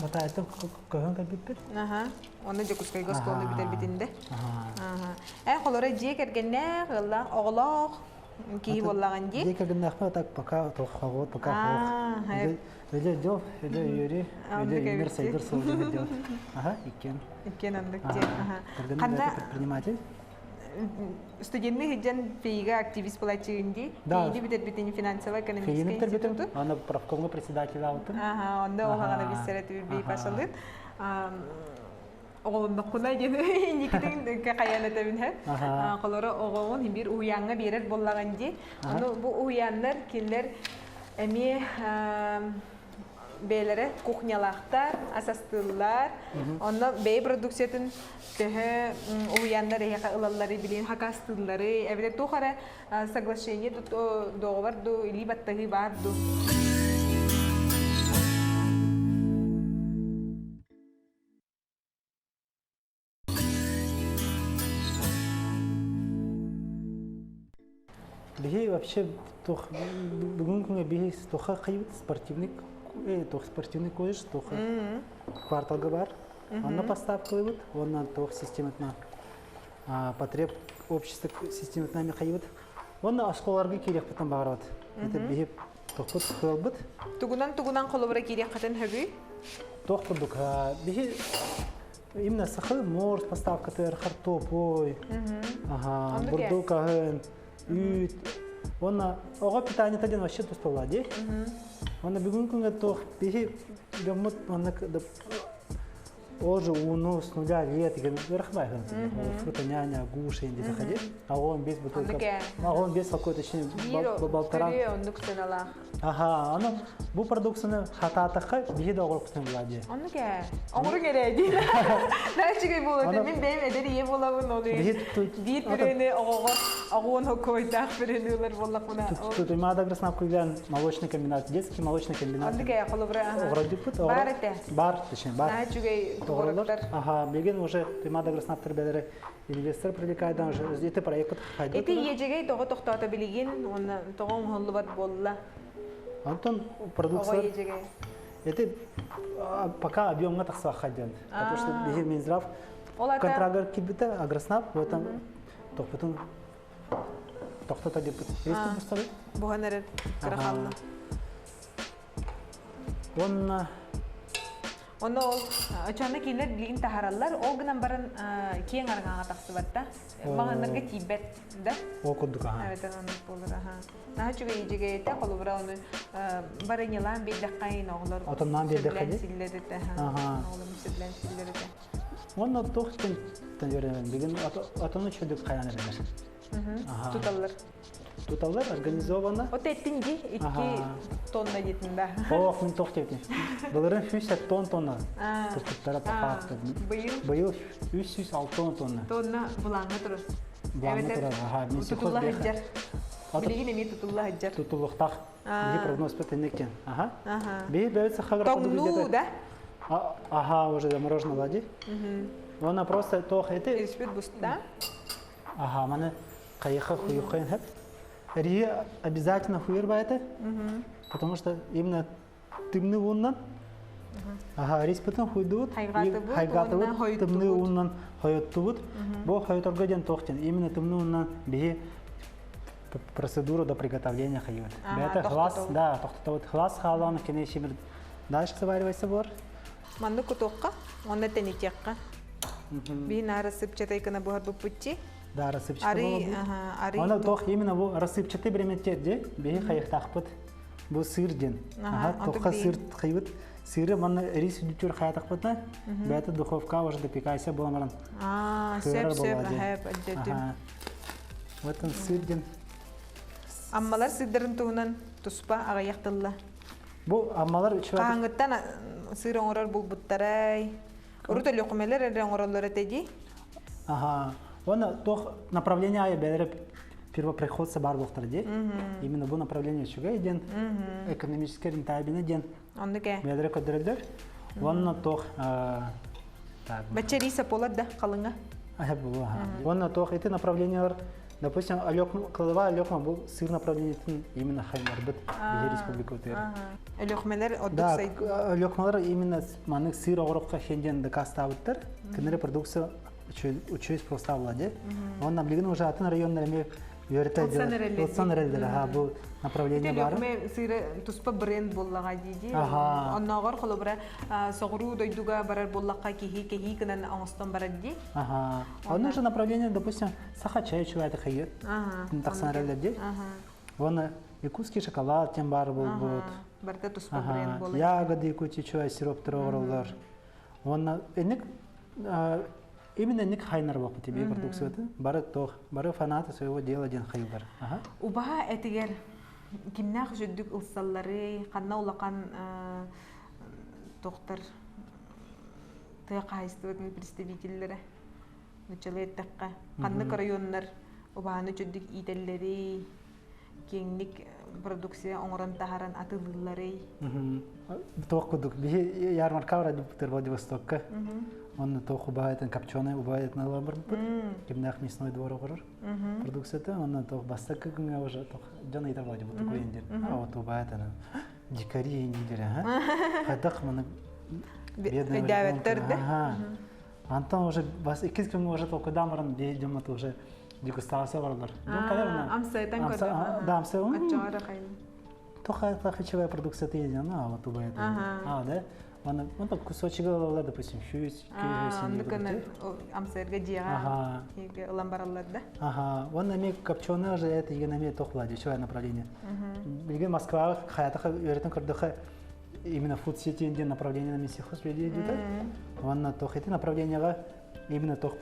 батаайтын көһөн кэлбиппит. Аха. Онно Дьокуускайга оскуоланы бүтэрбитин Аха. Э холоро дьиэ кэргэннээх, ыаллаах, оҕолоох киһи буоллаҕын дии. Дьиэ кэргэннээхпин так пока тоххоҕу пока хоох. Өлө дьол, өлө үөрүү, өлө үүнэр сайдар сыл диэн делать. Аха, иккен. Иккен оннук дьиэ. Аха. Кэргэним предприниматель. Студенный сылдьан ФИИга активист буолааччыгын дии. Да. ФИИни бүтэрбитин финансово-экономический институту. Аны профкомга председатель аутым. Ага, онно оҕаҕана биссэрэ пашалыт. Оҕолонноххуна диэн инникитин хайаан этэбин һэ. Холоро оҕоҕун биир уһуйааҥҥа биэрэр буоллаҕын дии. Ону бу уһуйааннар кинилэр эмиэ бэйэлэрэ кухнялаахтар, ас астыыллар. Онно бэйэ продукциятын төһө уһуйааннар эһиэхэ ылаллары билигин хакастыыллары эбэтэр туох эрэ соглашение договор ду илии баттаһыы баар ду Биһи вообще туох бүгүн күҥҥэ биһи туха хайыбыт спортивный туох спортивный колледж туох кварталга бар. Онно поставкалыыбыт уонна туох систематынан потреб общество систематынан хайыбыт. Уонна оскуолаларга киириэхпитин баҕарабыт. Это биһи тохпут кыалбыт. Тугунан тугунан холобура киириэххитин сөбүй? Туох курдук биһи Именно сахы морс поставкатыгар хартопой, ага, бурдук аһын, үүт. Уонна оҕо питаниета диэн вообще туспалла дии. Уонна бүгүн күҥҥэ туох биһи дьоммут маннык. Ол же ууну с нуля лет деген ыарахбай фрута няня гуша инде заходи. А он без бутылка. А он без какой-то точнее полтора. Оннук сыналаах. Аха, аны бу продукцияны хатаатахха биһи да оҕорбутун була дии. Оннук ээ. Оҥоруҥ эрэ дии. Наачыгай буолар. Мин бэйэм эдэр ийэ буолабын ону. Биир пюрены оҕоҕо оҕуон хоккойдаах пюрены ылар буоллахпына. Туймаада Красноокуйлян молочный комбинат, детский молочный комбинат. Оннук ээ, холобура. Оҕородуппут. Баар этэ. Бар, точнее, бар. Наачыгай тугуруктар. Ага, билигин уже Туймаада Красноктар бэлэри инвестор привлекайдан уже эти проект хайда. Ити иэдьэгэй тоҕо тохтоото билигин уонна тоҕо оҥоһуллубат буолла? Антон продукция Это пока объемга тахсаха диэн. Потому что биһи Минздрав контрагар кибите Агроснаб в этом тохпутун тохтото деппит. Риск буставы? Бухан эрэр кырахалла. Онна Онно ол очону кинилэр билигин таһараллар, ол гынан баран киэҥ арҕаҕа тахсыбат да. Маҕаннарга тиийбэт да. Ол курдук аха. Эбэтэр оннук буолар аха. Наһаа үчүгэй ижигэйэтэ холобура ону барыньалаан биэрдэххэ оҕолор Отоннаан биэрдэххэ силлэр этэ. Оҕолор сөбүлээн силлэр этэ. Уонна туох тен бүгүн отону чөдүк хайан эрэлэр. Туталлар. Туталлар организованно. Вот эттин ди 2 тонна диэтин да. Ох, мин тох диэтин. Былырын 170 тонна туппуттара пахаатты. Быйыл? Быйыл 306 тонна. Тонна былааҥҥа турар. Былааҥҥа турар, аха. Тутулла сылдьар. Билигин эмиэ тутулла сылдьар. Тутуллуохтаах. Биһи прогноз теннекен. Аха. Биһи бэйэт сахагар Тоҥнуу, да? Ага, уже замороженный лади. Она просто тох эти. Ириспит буста. Ага, маны Хайыха хуйухайын хэп. Рии обязательно хуйыр баайта, потому что именно тымны ууннан Ага, риспытын хуйдубут, хайгатыбыт, тымны ууннан хойоттубут. Бу хойоторго диэн туох диэн, именно тымны ууннан биһи процедура до приготовления хайыбыт. Бэйэтэ хлас, да, тохтотобут. Хлас хаалаан кини шимир дальше заваривайся буолар. Маннык кутуохха, онно тэнитиэххэ. Биһи наара сыпчатай гына буһарбыппытчи. Да, рассыпчатый буолар. Оны тох именно бу рассыпчатый бреметтер биһи хайыхтаахпыт. Бу сыр диэн. Ага, тоха сыр хайбыт. Сыры манна рис үдүтүр хаятахпытна, бэйэтэ духовка уже допекайся буолан Аа, сөп сөп, аһап, өйдөтүм. Вот он сыр диэн. Аммалар сырдарын туһунан туспа аҕыйах тылла. Бу аммалар үчүгэй. Хаһааҥҥыттан сыр оҥорор булбуттарай? Урут өлүөхүмэлэр эрэ оҥороллор этэ дии. Ага. Уонна туох направление айы бэлэрэ первопроходцы бар буолтар дии. Именно бу направление үчүгэй диэн экономическая рентабельный диэн Оннук ээ. бэлэрэ көрдөрөллөр. Уонна туох так. Бачча риса полар да халыҥа. Аха булу. Уонна туох ити направлениялар Допустим, Алёкма, кладовая Алёкма был сыр направлениетин именно хайнарбыт биһи республика утуйар. Өлөхмелер ордук Да, Өлөхмелер именно маннык сыр оҕорокко хенден дакастаабыттар. Кинилэр продукция үчүгэй спростаабыла де. Онна билигин уже атын районнар эми үөрэтэ Ылсан эрэллэр аха бу направление бар. Өлөхмө сыыры туспа бренд буоллаҕа дии. Оннооҕор холобура соҕуруу дойдуга барар буоллахха киһи кэһии гынан оҥостон барар дии. Ага. Онно же направление, допустим, Саха чай үчүгэй хайы тахсан эрэллэр дии. Уонна якутский шоколад тем баар буолбут. Барыта туспа бренд буолар. Ягоды якутии үчүгэй сироптары оҥороллор. Уонна инник именно инник хайнар буолбут тебе продукцията. Бары тох, бары фанаты своего дела диэн хайылар. Убаһа этигэр кимнээх үчүгдүк ылсалларый, ханна улахан тохтар тыа хаһайыстыбатын представителлэрэ? Нуччалыы эттэххэ, ханнык районнар убаһаны үчүгдүк иитэллэрий, киэҥник продукция оҥорон таһааран атыылыылларый? Туох курдук биһи ярмарка барадыбыттар Владивостокка. Онно туох убаһайтын копченый убаһайтын ылан барбыппыт. Кимнээх мясной двор оҕорор продукцията. Онно туох бастакы күҥҥэ уже туох дьон ыйытар Владивосток диэн. А вот убаһайтын дикари диир аха. Хайдах маны бедный Өйдөөбөттөр да. Антон уже бас иккис күҥҥэ уже толкуйдаан баран биһи дьоммут уже дегустация баралар. Дьон кэлэр Амсайтан көрдө. Да, амсай. Оччоҕо хайын. Тоха хачевая продукция ты еден, а вот убай это. А, да? Аны, ну так кусочек ылалар, допустим, шүүс, Оннуканы амсайырга дьиэҕэ ылан бараллар да. Ага, он эми копченый уже это еген эми тохла дешевое направление. Билген Москваға хаятаха үйретін көрдөхө. именно food city диэн направление Минсельхоз үлэлиир Уонна туох ити направлениеҕа именно туох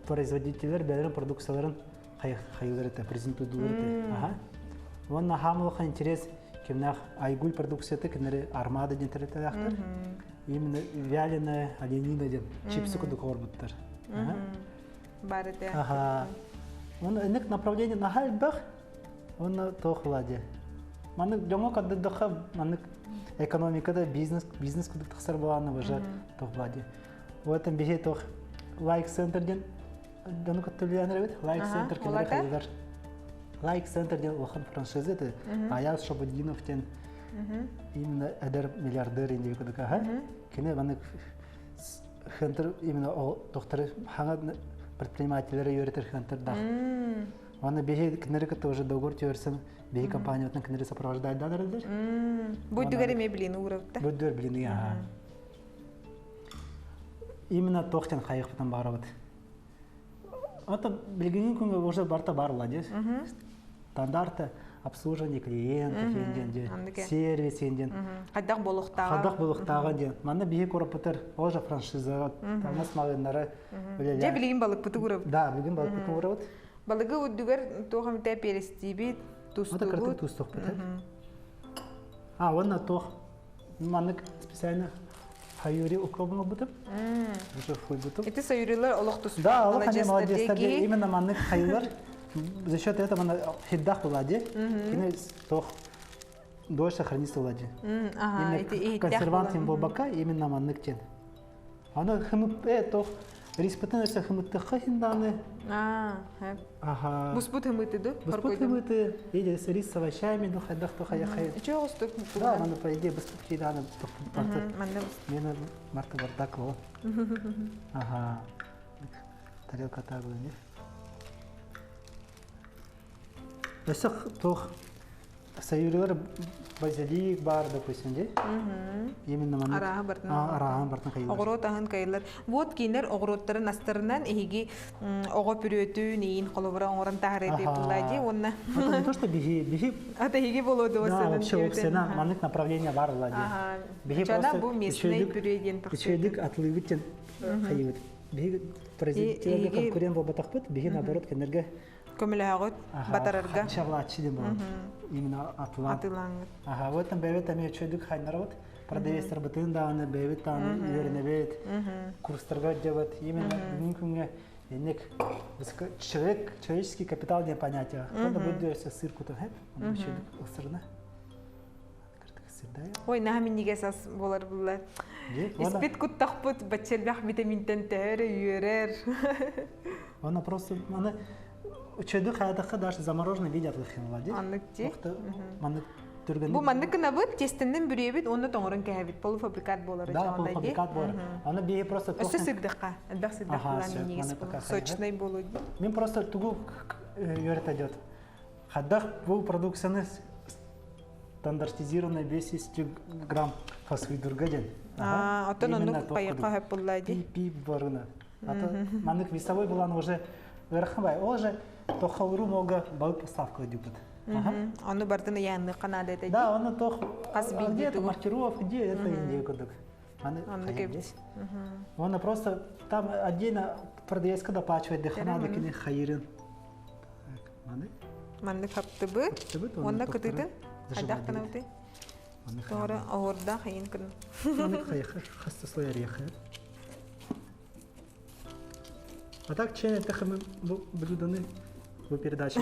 производителлэр бэйэлэрин продукцияларын хайылар этэ, презентуйдуулар этэ. Аха. Уонна хаам улахан интерес кимнээх Айгуль продукцията кинилэри Армада диэн тэрилтэлээхтэр. Именно вяленая оленина диэн чипсы курдук оҥорбуттар. Бар этэ. Аха. Уонна ыннык направление наһаа элбэх. Уонна туох була дии. Маннык дьоҥҥо көрдөрдөххө маннык экономикада бизнес бизнес курдук тахсар буолаанна уже туох була дии. Вот биһи туох лайк центр диэн дьону кытта үлэлээн эбит. Лайк центр кинилэр хайылар. Лайк центр диэн улахан франшиза это Аяз Шабудинов диэн именно эдэр миллиардер диэн курдук аха. Кини маннык хентер именно ол докторы хаҥа предпринимателлери үөрэтэр хентердаах. Уонна биһи кинилэри кытта уже договор түһэрсэн биһи компаниятын кинилэри сопровождайдаан эрэллэр. Бу дүгэр эмиэ билини уурабытта. Бу дүгэр билини аха. Именно туох диэн хайыахпытын баарабыт. Это билигин күҥҥэ уже барта бар ладес. Стандарты обслуживание клиентов диэн сервис диэн. Хайдах буолуохтааҕа. Хайдах буолуохтааҕа диэн. Манна биһи корпутар тоже франшиза таҥас маҕыннары үлэлээн. Дьэ билигин балыкпыты уурабыт. Да, билигин балыкпыты уурабыт. Балыгы үрдүгэр туох эмитэ перестиибит, тустубут. Кыртык тустуохпут. А, уонна туох маннык специально Хаюри укробун ылбытым. Уже хуйбутум. Ити саюрилар олох туспа. Да, олох они молодецтар именно маннык хайылар за счет этого она хиддах была ди. Кини тох дольше хранится лади. Именно консервант им болбака именно маннык тен. Аны хымып э тох Риспытын өсө хымыттыхха хинданы. Ага. Буспут хымыты ду? Буспут хымыты, или рис с овощами, ну хайдах то хая хая. Чего устук? Да, маны по идее буспут хиданы барты. Мена марта бардак ло. Ага. Тарелка так не? Өсө туох Саюрилар базилик бар, допустим, де? Именно маннык. Арааһы бартын. Арааһын бартын кайылар. Оҕуруот аһын кайылар. Вот кинилэр оҕуруоттарын астарынан эһиги оҕо пүрүөтүн иин холобура оҥорон таһаарыа буолла дии уонна. Это не то, что биһи, биһи. А эһиги болуо Да, вообще опсена маннык направление бар була дии. Биһи просто бу местный пюре диэн Үчүгэйдик атлыыбыт диэн хайыыбыт. Биһи производителерге конкурент буолбатахпыт, биһи наоборот кинилэргэ көмөлөһөҕүт батарарга. Чавлааччы диэн буолар. Именно атылаан. Атылааҥҥыт. Аха, вот там бэйэбит эмиэ үчүгэйдик хайнарабыт. Продавецтарбытын даҕаны, бэйэбит даҕаны үөрэнэбит, курстарга дьабыт. Именно бүгүн күҥҥэ инник человек, человеческий капитал диэн понятие. Кто-то будет сыр кутан хэп, он үчүгэйдик ылсырына. Ой, наһаа минньигэс ас буолар булла. Испит куттахпыт баччалбах витаминтэн төһөрө үөрэр. Она просто аны үчөдү хаятакка даже замороженный виде атлыхын ди. Аннык ти. Маннык түргэн. Бу маннык гынабыт, тестеннен бүрүөбүт, уонна тоҥорон кэһэбит. Полуфабрикат буолар. Да, полуфабрикат буолар. Аны биһи просто Өссө сырдыкка, элбэх сырдык булан минньигэс сочный буолуо. Мен просто тугу үйрөтөдет. Хадах бу продукцияны стандартизированный 200 грамм фасфидурга диэн. Оттон оннук пайыкка хөп булла ди. Пи барына. Ато маннык весовой булан уже ыарахан бай. Ол же тохолру мога балык поставка дюпыт. Ону бардын ыйаанны канада эте. Да, оны тох Хас где это маркировка, где это индия кудук. Оннук эбит. Оны просто там отдельно продавецка доплачивает дыхана кини хайырын. Маны? Маннык хаптыбыт. Онна кытытын? Хайдах гынабытый? Тоҕо оһуордаах хайын кын. Маннык хайха хаста слой ореха. А так чен это бу блюдоны бу передача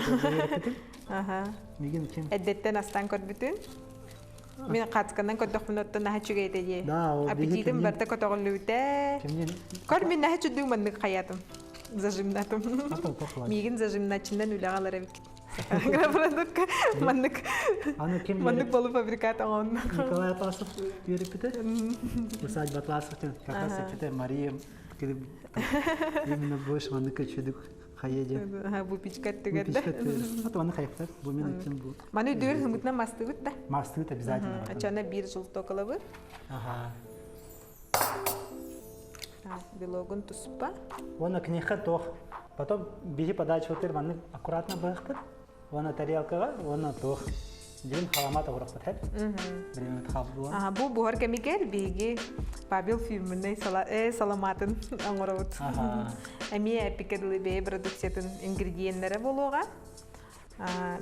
Ага. Мигин ким? Эддеттен астан көрбүтүн. Мин хацканан көрдөхпүн оттон наһаа үчүгэй этэ дии. Да, ол Аппетитим барыта көтөҕүллүбүтэ. Көр мин наһаа үчүгэй маннык хайатым. Зажимнатым. Миигин зажимначынан үлэҕэ алар эбиккит. Грабрадукка маннык маннык полуфабрикат оҥонно. Николай Атласов үөрүппүтэ. Усадьба Атласов как раз эппитэ Мария именно больше маннык үчүдүк хайа диэн. Выпечка түгэр да. Вот маны хайыптар. Бу мен үчүн бу. Маны үдүгэр хымытынан мастыбыт да. Мастыбыт обязательно. Ачана бир желток ылабыт. Ага. Белогун туспа. Уонна киниэхэ туох потом биһи подача отыр маннык аккуратно быһахпыт. Уонна тарелкаҕа, уонна туох. Билигин халамаат оҕураппыт хэп. Билигин хаалбыт Бу буһар кэмигэр биһиги Павел фирменный саламатын оҥоробут. Эмиэ эпикэ дылы бэйэ продукциятын ингредиеннэрэ буолуоҕа.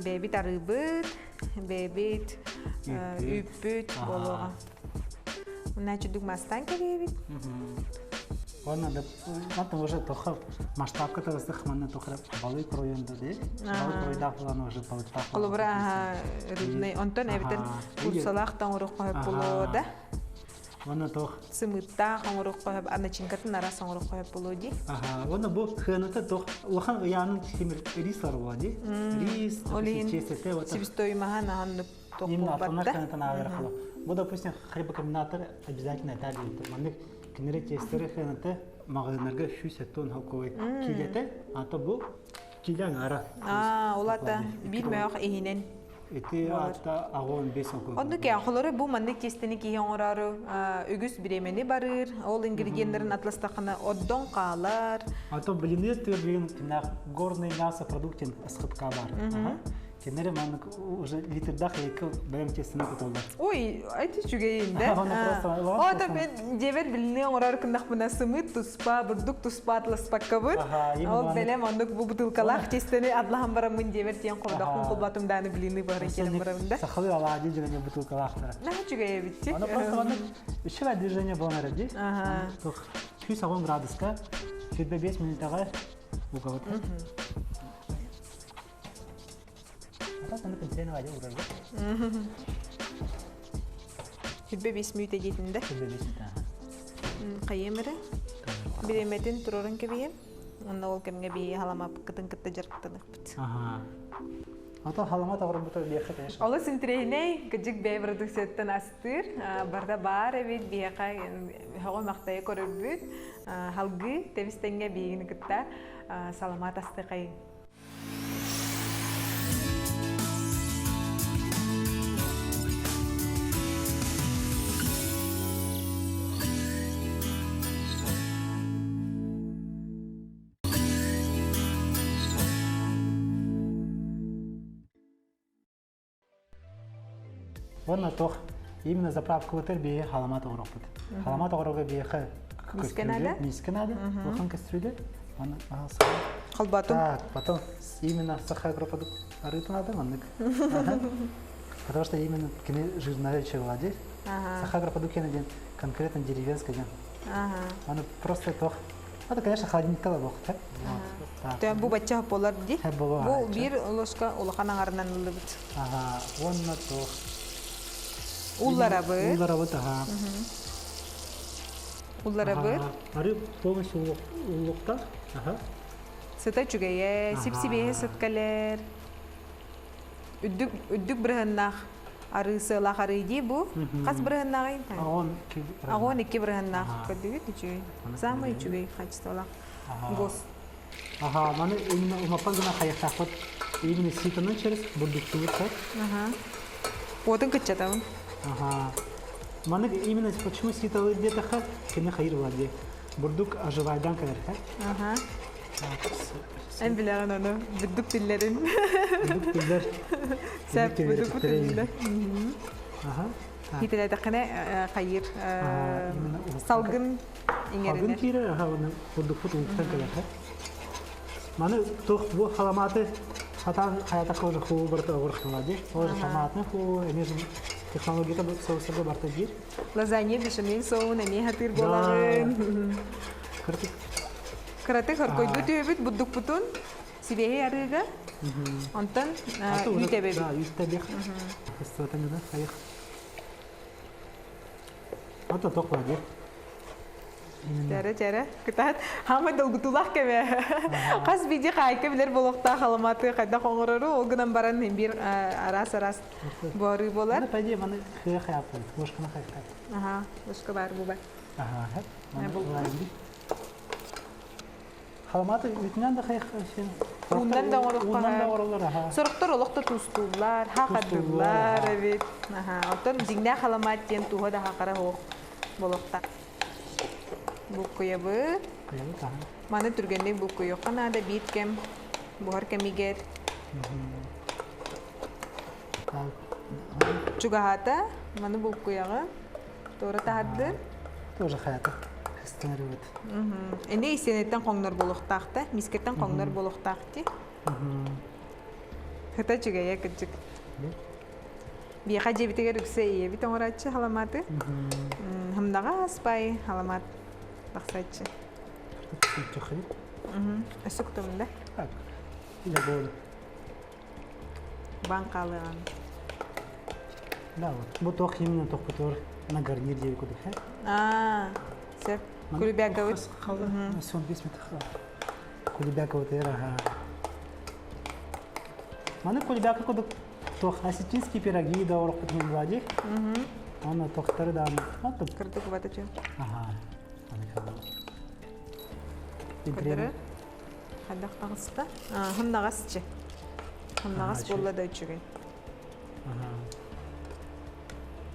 Бэйэбит арыыбыт, бэйэбит үүппүт буолуоҕа. Мына чудук мастан кэриэбит. Уонна да мантан уже тоха масштабка тагыстых манна тоха балык районда де. Балык райдаах булан уже балыктаах. Холобура рыбный онтон эбитер курсалаах тоҥорук хоһоп булуо да. Уонна тох сымыыттаах оҥорук хоһоп начинкатын арас оҥорук хоһоп булуо ди. Аха, уонна бу хыаната тох улахан ыйаанын тимир рис лар ди. Рис, Ол себестоимоһа наһаннык Именно автомат ханатан ааҕар Бу, допустим, хлебокомбинатор обязательно этэр диэн. Маннык кинилэр тестеры ханата маҕаһыыннарга 170 холковой киилэтэ, а то бу киилэ аҥаара. Аа, ол ата биир мөөх иһинэн. Ити ата агон бес холковой. Оннук холору бу маннык тестени киһи оҥороору үгүс бириэмэни барыыр, ол ингредиеннэрин атластахына оддон хаалар. А то блины билин горный мясо продуктин СХПК бар. Кинилэр маннык уже литрдах екі бэйэм тестini куталлар. Ой, эти үчүгэйин да. О, мен дебет билини оҥорор кыннахпына сымыт туспа, бурдук туспа атласпаккабыт. Ол бэлэм оннук бу бутылкалаах тестени адлахан бараммын дебет диэн холдохпун холбатым дааны билини бары келем барамын да. Сахалы алаадьы дьүгэнэ бутылкалаахтара. Наһаа үчүгэй эбит. Аны просто маннык үчүгэй движение буолан эрэ дии. 110 градуска 25 минутаҕа угабыт. Хүббэ бис мүйтэ диэтинде. Хүббэ бис мүйтэ. Хайым эрэ. Биреметин турорун кэбиһим. Онно ол кэмҥэ бии халамаппытын кытта дьарыктаныхпыт. Аха. Ото халама тоҕорбута биэхэ конечно. Олус интириэһинэй, кыдьык бэйэ продукцияттан астыыр. Барда баар эбит биһиэхэ өҕө махтайа көрөрбүт. Халгыы тэбис-тэҥҥэ биһигини кытта саламаат астыахайын. Уонна туох именно заправкабытыгар биһиги халамаат оҥоруохпут. Халамаат оҥорорго биһиэхэ Миискэ наада? Миискэ наада. Улахан кастрюля. Аны Холботум. Так, потом именно сахаропродукт арыыта наада маннык. Потому что именно кини жирная владель. Сахаропродукт диэн конкретно деревенский диэн. Аны просто туох Это, конечно, холодильникка да буох. Тэ бу бачча болар ди. Бу биир ложка улахан аҥарынан ыллыбыт. Ага, уонна туох. Улларабыт. Улларабыт, ага. Улларабыт. Ары полностью уллукта. Ага. Сыта үчүгэйэ, сип-сибиэһэ сыт кэлэр. Үрдүк үрдүк бырыһыннаах арыы сыалаах арыы дии бу. Хас бырыһыннааҕый? Аҕон икки. Аҕон икки бырыһыннаах. Көрдүгүт үчүгэй. Самый үчүгэй качестволаах. Гос. Ага, маны именно умаппат гына хайыктаахпыт. Именно ситаны через бурдуктубут сет. Ага. Уотун кыччатабын. Ага. Маны именно почему ситалы диэтэхэ кини хайыр була дии. Бурдук оживайдан кэлэр. Ага. Эн билэҕин ону, бурдук тиллэрин. Бурдук тиллэр. Сөп, бурдук тиллэр. Ага. Хитэлэтэххинэ хайыр салгын иҥэринэр. Салгын киирэр, аха, бурдукпут улуктан кэлэр. Маны туох бу халамааты сатаан хаятакка уже хуу барыта оҕурхтала дии. Ол томатны хуу, эмиэ технологията соусарга барта диир. Лазанья бешамель соуһун эмиэ хатыыр буолаҕын. Кыртык. Кыратык хоркойбут үөбүт бурдукпутун сибиэһэй арыыга. Онтон үүт эбэбит. Да, үүт эбиэх. Кыстыбатан гына хайых. Ата тоқ бар Чэрэ, чэрэ. Кытаат, хаамай долгутуулаах кэмэ. Хас биирдии хаайка билэр буолуохтаах халамааты хайдах оҥорору, ол гынан баран биир араас-араас буорыы буолар. Маны по идее маны хыа хайаппын, ложканы хайыктаат. Аха, ложка баар буба. Аха, Халамааты үтүнэн да хайых син. Ууннан да оҥоруохха. Ууннан да оҥороллор, аха. Сорохтор олох да туустууллар, хахардыыллар эбит. Аха, оттон дьиҥнээх халамаат диэн тууһа да хахара суох буолуохтаах. Буккуйабыт. Куйабыт, аха. Маны түргэнник буккуйуохха наада биир кэм буһар кэмигэр. Так. Чугаһаата, маны булкуйаҕы. Туора таһарды. Тоже хаята. Хыстынарыбыт. Эне истиэнэттэн хоҥнор буолуохтаах да, мискэттэн хоҥнор буолуохтаах дии. Хыта үчүгэйэ кырдьык. Биэхэ дьиэбитигэр үксэ ийэбит оҥорооччу халамааты. Хымнаҕас бай халамаат тахсааччы. Өссө кутабын да? Так. Или буолу. Бан хаалыаҕын. Да, вот. Бу туох именно тохпутугар на гарнир диэби кудук, Аа, сөп. Кулебяковый. Сон бес метр. Кулебяковый ага. Маны кулебяка кудук туох осетинские пироги да орохпут Владик. Аны тохтары да Кырдык убатычы. Ага. Көтөрө. Хайдах таҕыста? Хымнаҕасчы. Хымнаҕас буолла да үчүгэй.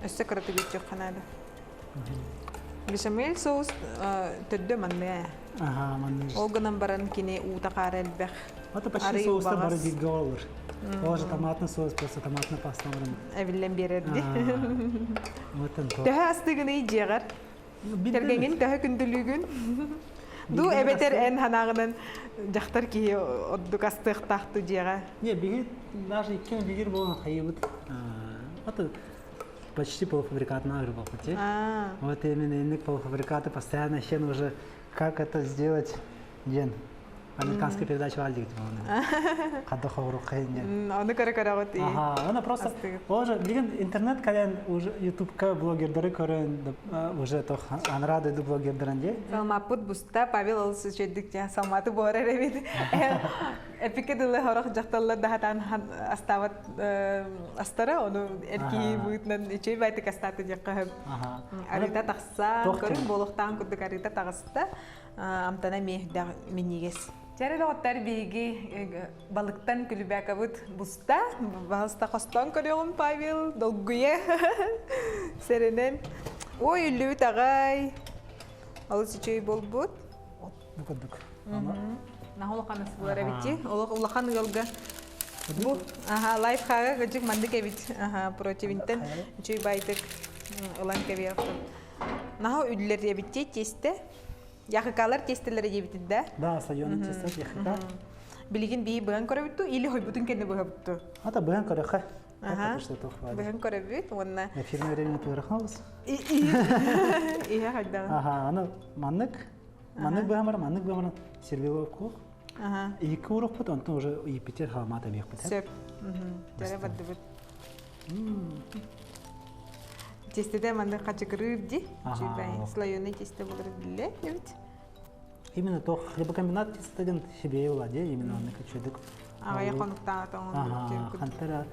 Өссө кыратык үтүөххэ наада. Бешамель соус төрдө манныа. Ага, манныа. Ол гынан баран кини уута хаара элбэх. Это почти соуста бары бииргэ олор. Ол же томатный соус, просто томатная паста баран. Эбиллэн биэрэрди. Төһө астыгыный дьиэҕэр? Кэргэҥин төһө күндүлүүгүн? Ду эбэтэр эн ханаҕынан дьахтар киһи ордук астыахтаахту дьиэҕэ? Не, биһи даже иккиэн бигир буолан хайыбыт. Это почти полуфабрикат на рыбалку. Вот именно инник полуфабрикаты постоянно хен уже как это сделать диэн Американская передача валдик Хадда хорук хайын Оны көрө көрөҕүт Ага, она просто уже билген интернет кален уже ютубка блогердары көрөн уже то анрады ду блогердарын де. Салмаппыт буста Павел ол сүчөйдүк я салматы буорар эбит. Эпике дылы хорох жакталлар дахатан астабат астара ону эрки быытынан үчүй байтык астаты дьакка арыта тахса көрүн болохтаан курдук арыта таҕыста амтана миэхдээх минньигэс. Чэрэ доҕоттор биһиги балыктан күлүбээкабыт буста. Баһыста хостоон көрүөҕүм Павел, долгуйа сэрэнэн. Ой, үллүбүт аҕай. Олус үчүгэй буолбут. Бу курдук. Наһаа улахан ысылар эбит Олох улахан ыалга бу аха лайфхага кыдьык мандык эбит аха противинтен үчүгэй байтык ылан кэбиэхтэн Наһаа үллэр диэбиттии тиэстэ. Яхыкалар тиэстэлэрэ диэбитин да? Да, сайоны тиэстэ яхыка. Билигин бии быһан көрөбүтту или хойбутун кэннэ быһабытту? Ата быһан көрөхө. Аха. Быһан көрөбүт уонна Эфирное время туырахабыз. Иһэ хайдаҕын. Аха, аны маннык маннык быһамар, маннык быһамар сервировку. Аха. Икки урукпут, онтон уже Юпитер хаамаата биэхпит. Сөп. Дьэрэ бардыбыт. Тестеде маннык хачыгырыыр ди. Үчүгэй слоеный тесте болар билле эбит. Именно то хлебокомбинат тестеден себе уладе, именно онны көчөдүк. Аҕайа хонуктаах тоҥон. Хантара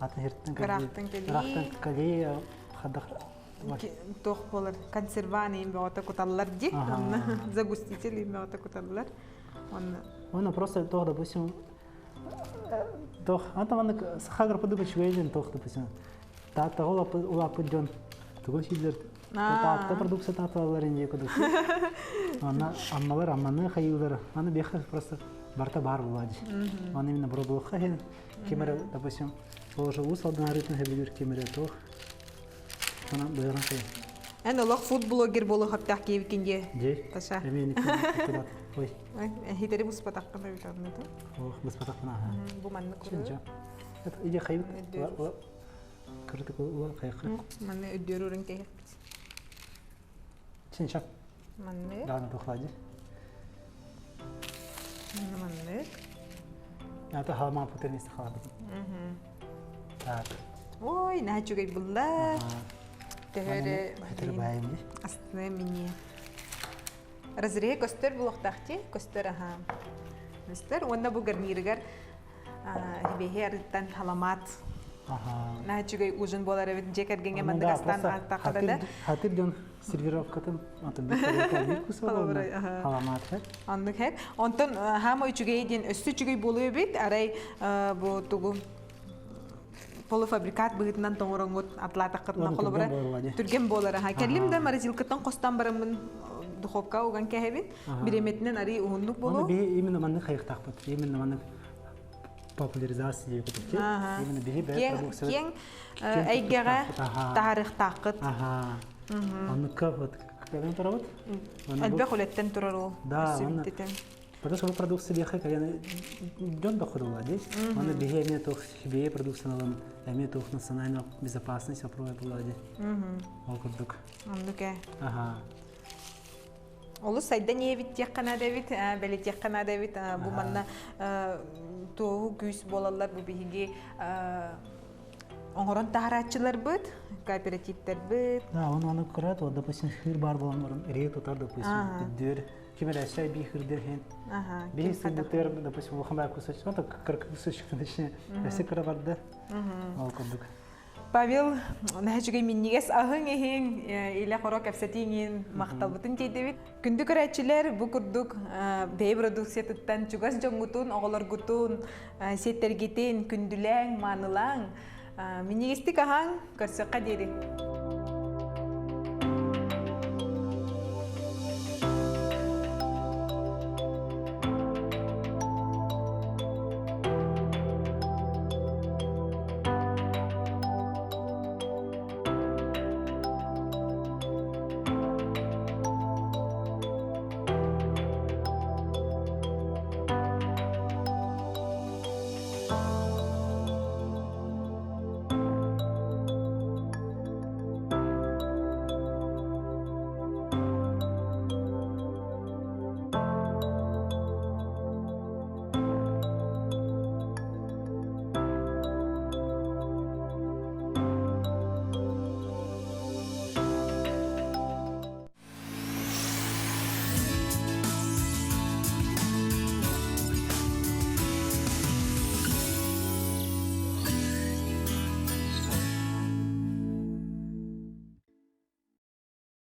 атын хиртен Кыраахтан кэлии. Кыраахтан кэлии хадах Туох болар консерван им бөҕөтө куталлар ди. Онно загуститель им бөҕөтө куталлар. Онно. Онно просто то, допустим, Тох, ата маннык саха группа үчүгэйдин тох допустим. Тааттаҕа улааппыт дьон тугу сииллэр Таатта продукция тааталар инде кудук. Ана аммалар амманы хайылар. Аны беха просто барта бар булади. Аны именно бробулха хен кемере допустим тоже ус алдан арытын хебилер кемере тох. Ана быйран хай. Эн олох фуд-блогер болу хаптах киевикинде. Же. Таша. Эми Ой. Хитери буспатаххына бүтэрнэ Ох, буспатаххына аха. Бу маннык Чинча. Это иди хайбыт. Кырдык ула хайхы. Манны өддүөр урын кэһэппит. Чинча. Манны. Да, на тухлади. Маннык. Это халма путернист халабыт. Так. Ой, наһаа үчүгэй булла. Төһөрө Хитер Астына мини. Разреһи көстөр булуохтаах дии, көстөр аһаа. Көстөр уонна бу гарнирыгар хибиэһи арыттан халамаат наһаа үчүгэй ужин буолар эбит дьиэ кэргэҥҥэ маннык астаан ааттаахха да Хатыр дьон сервировкатын халамаат Оннук һэ. Онтон хаама үчүгэй диэн өссө үчүгэй буолуо эбит. Арай бу тугу полуфабрикат быһыытынан тоҥороҥҥут атлаатаххытына холобура түргэн буолар аха кэллим да морозилкаттан хостон бараммын духовка уган кэһэбин бириэмэтинэн арый уһуннук болу Оны би именно маннык хайыктаахпыт именно маннык. Популяризация диэки Именно биһи бэйэ продукция Киэҥ эйгэҕэ таһаарыахтааххыт. Аха. Оннукка вот кэлэн турабыт. Элбэх үлэттэн турар ол. Да, Потому что продукция биэхэ кэлэн дьон доходула дии. Оны биһи эмиэ туох бэйэ продукцияларын эмиэ туох национальная безопасность вопрос була дии. Ол курдук. Оннук ээ. Аха. Олус сайдан иэбит диэххэ наада эбит, бэлитиэххэ наада эбит. Бу манна туоһу күүс буолаллар бу биһиги оҥорон таһарааччыларбыт, кооперативтарбыт. Да, он аны көрөт, вот, допустим, хыр бар болан баран, рее тутар, допустим, дүр, ким эрэ шай би хырдыр хен. Би сыдытыр, допустим, улахан баар кусочек, вот кырка кусочек, точнее, өссө кыра барды. Ол курдук. Павел, наһаа үчүгэй минньигэс аһыҥ иһиҥ, илэ хоро кэпсэтииҥин махталбытын тиэрдэбит. Күндү көрөөччүлэр, бу курдук бэйэ продукциятыттан чугас дьоҥҥутун, оҕолоргутун, сиэттэргитин күндүлээҥ, маанылааҥ. Минньигэстик аһаҥ, көрсүөххэ диэри.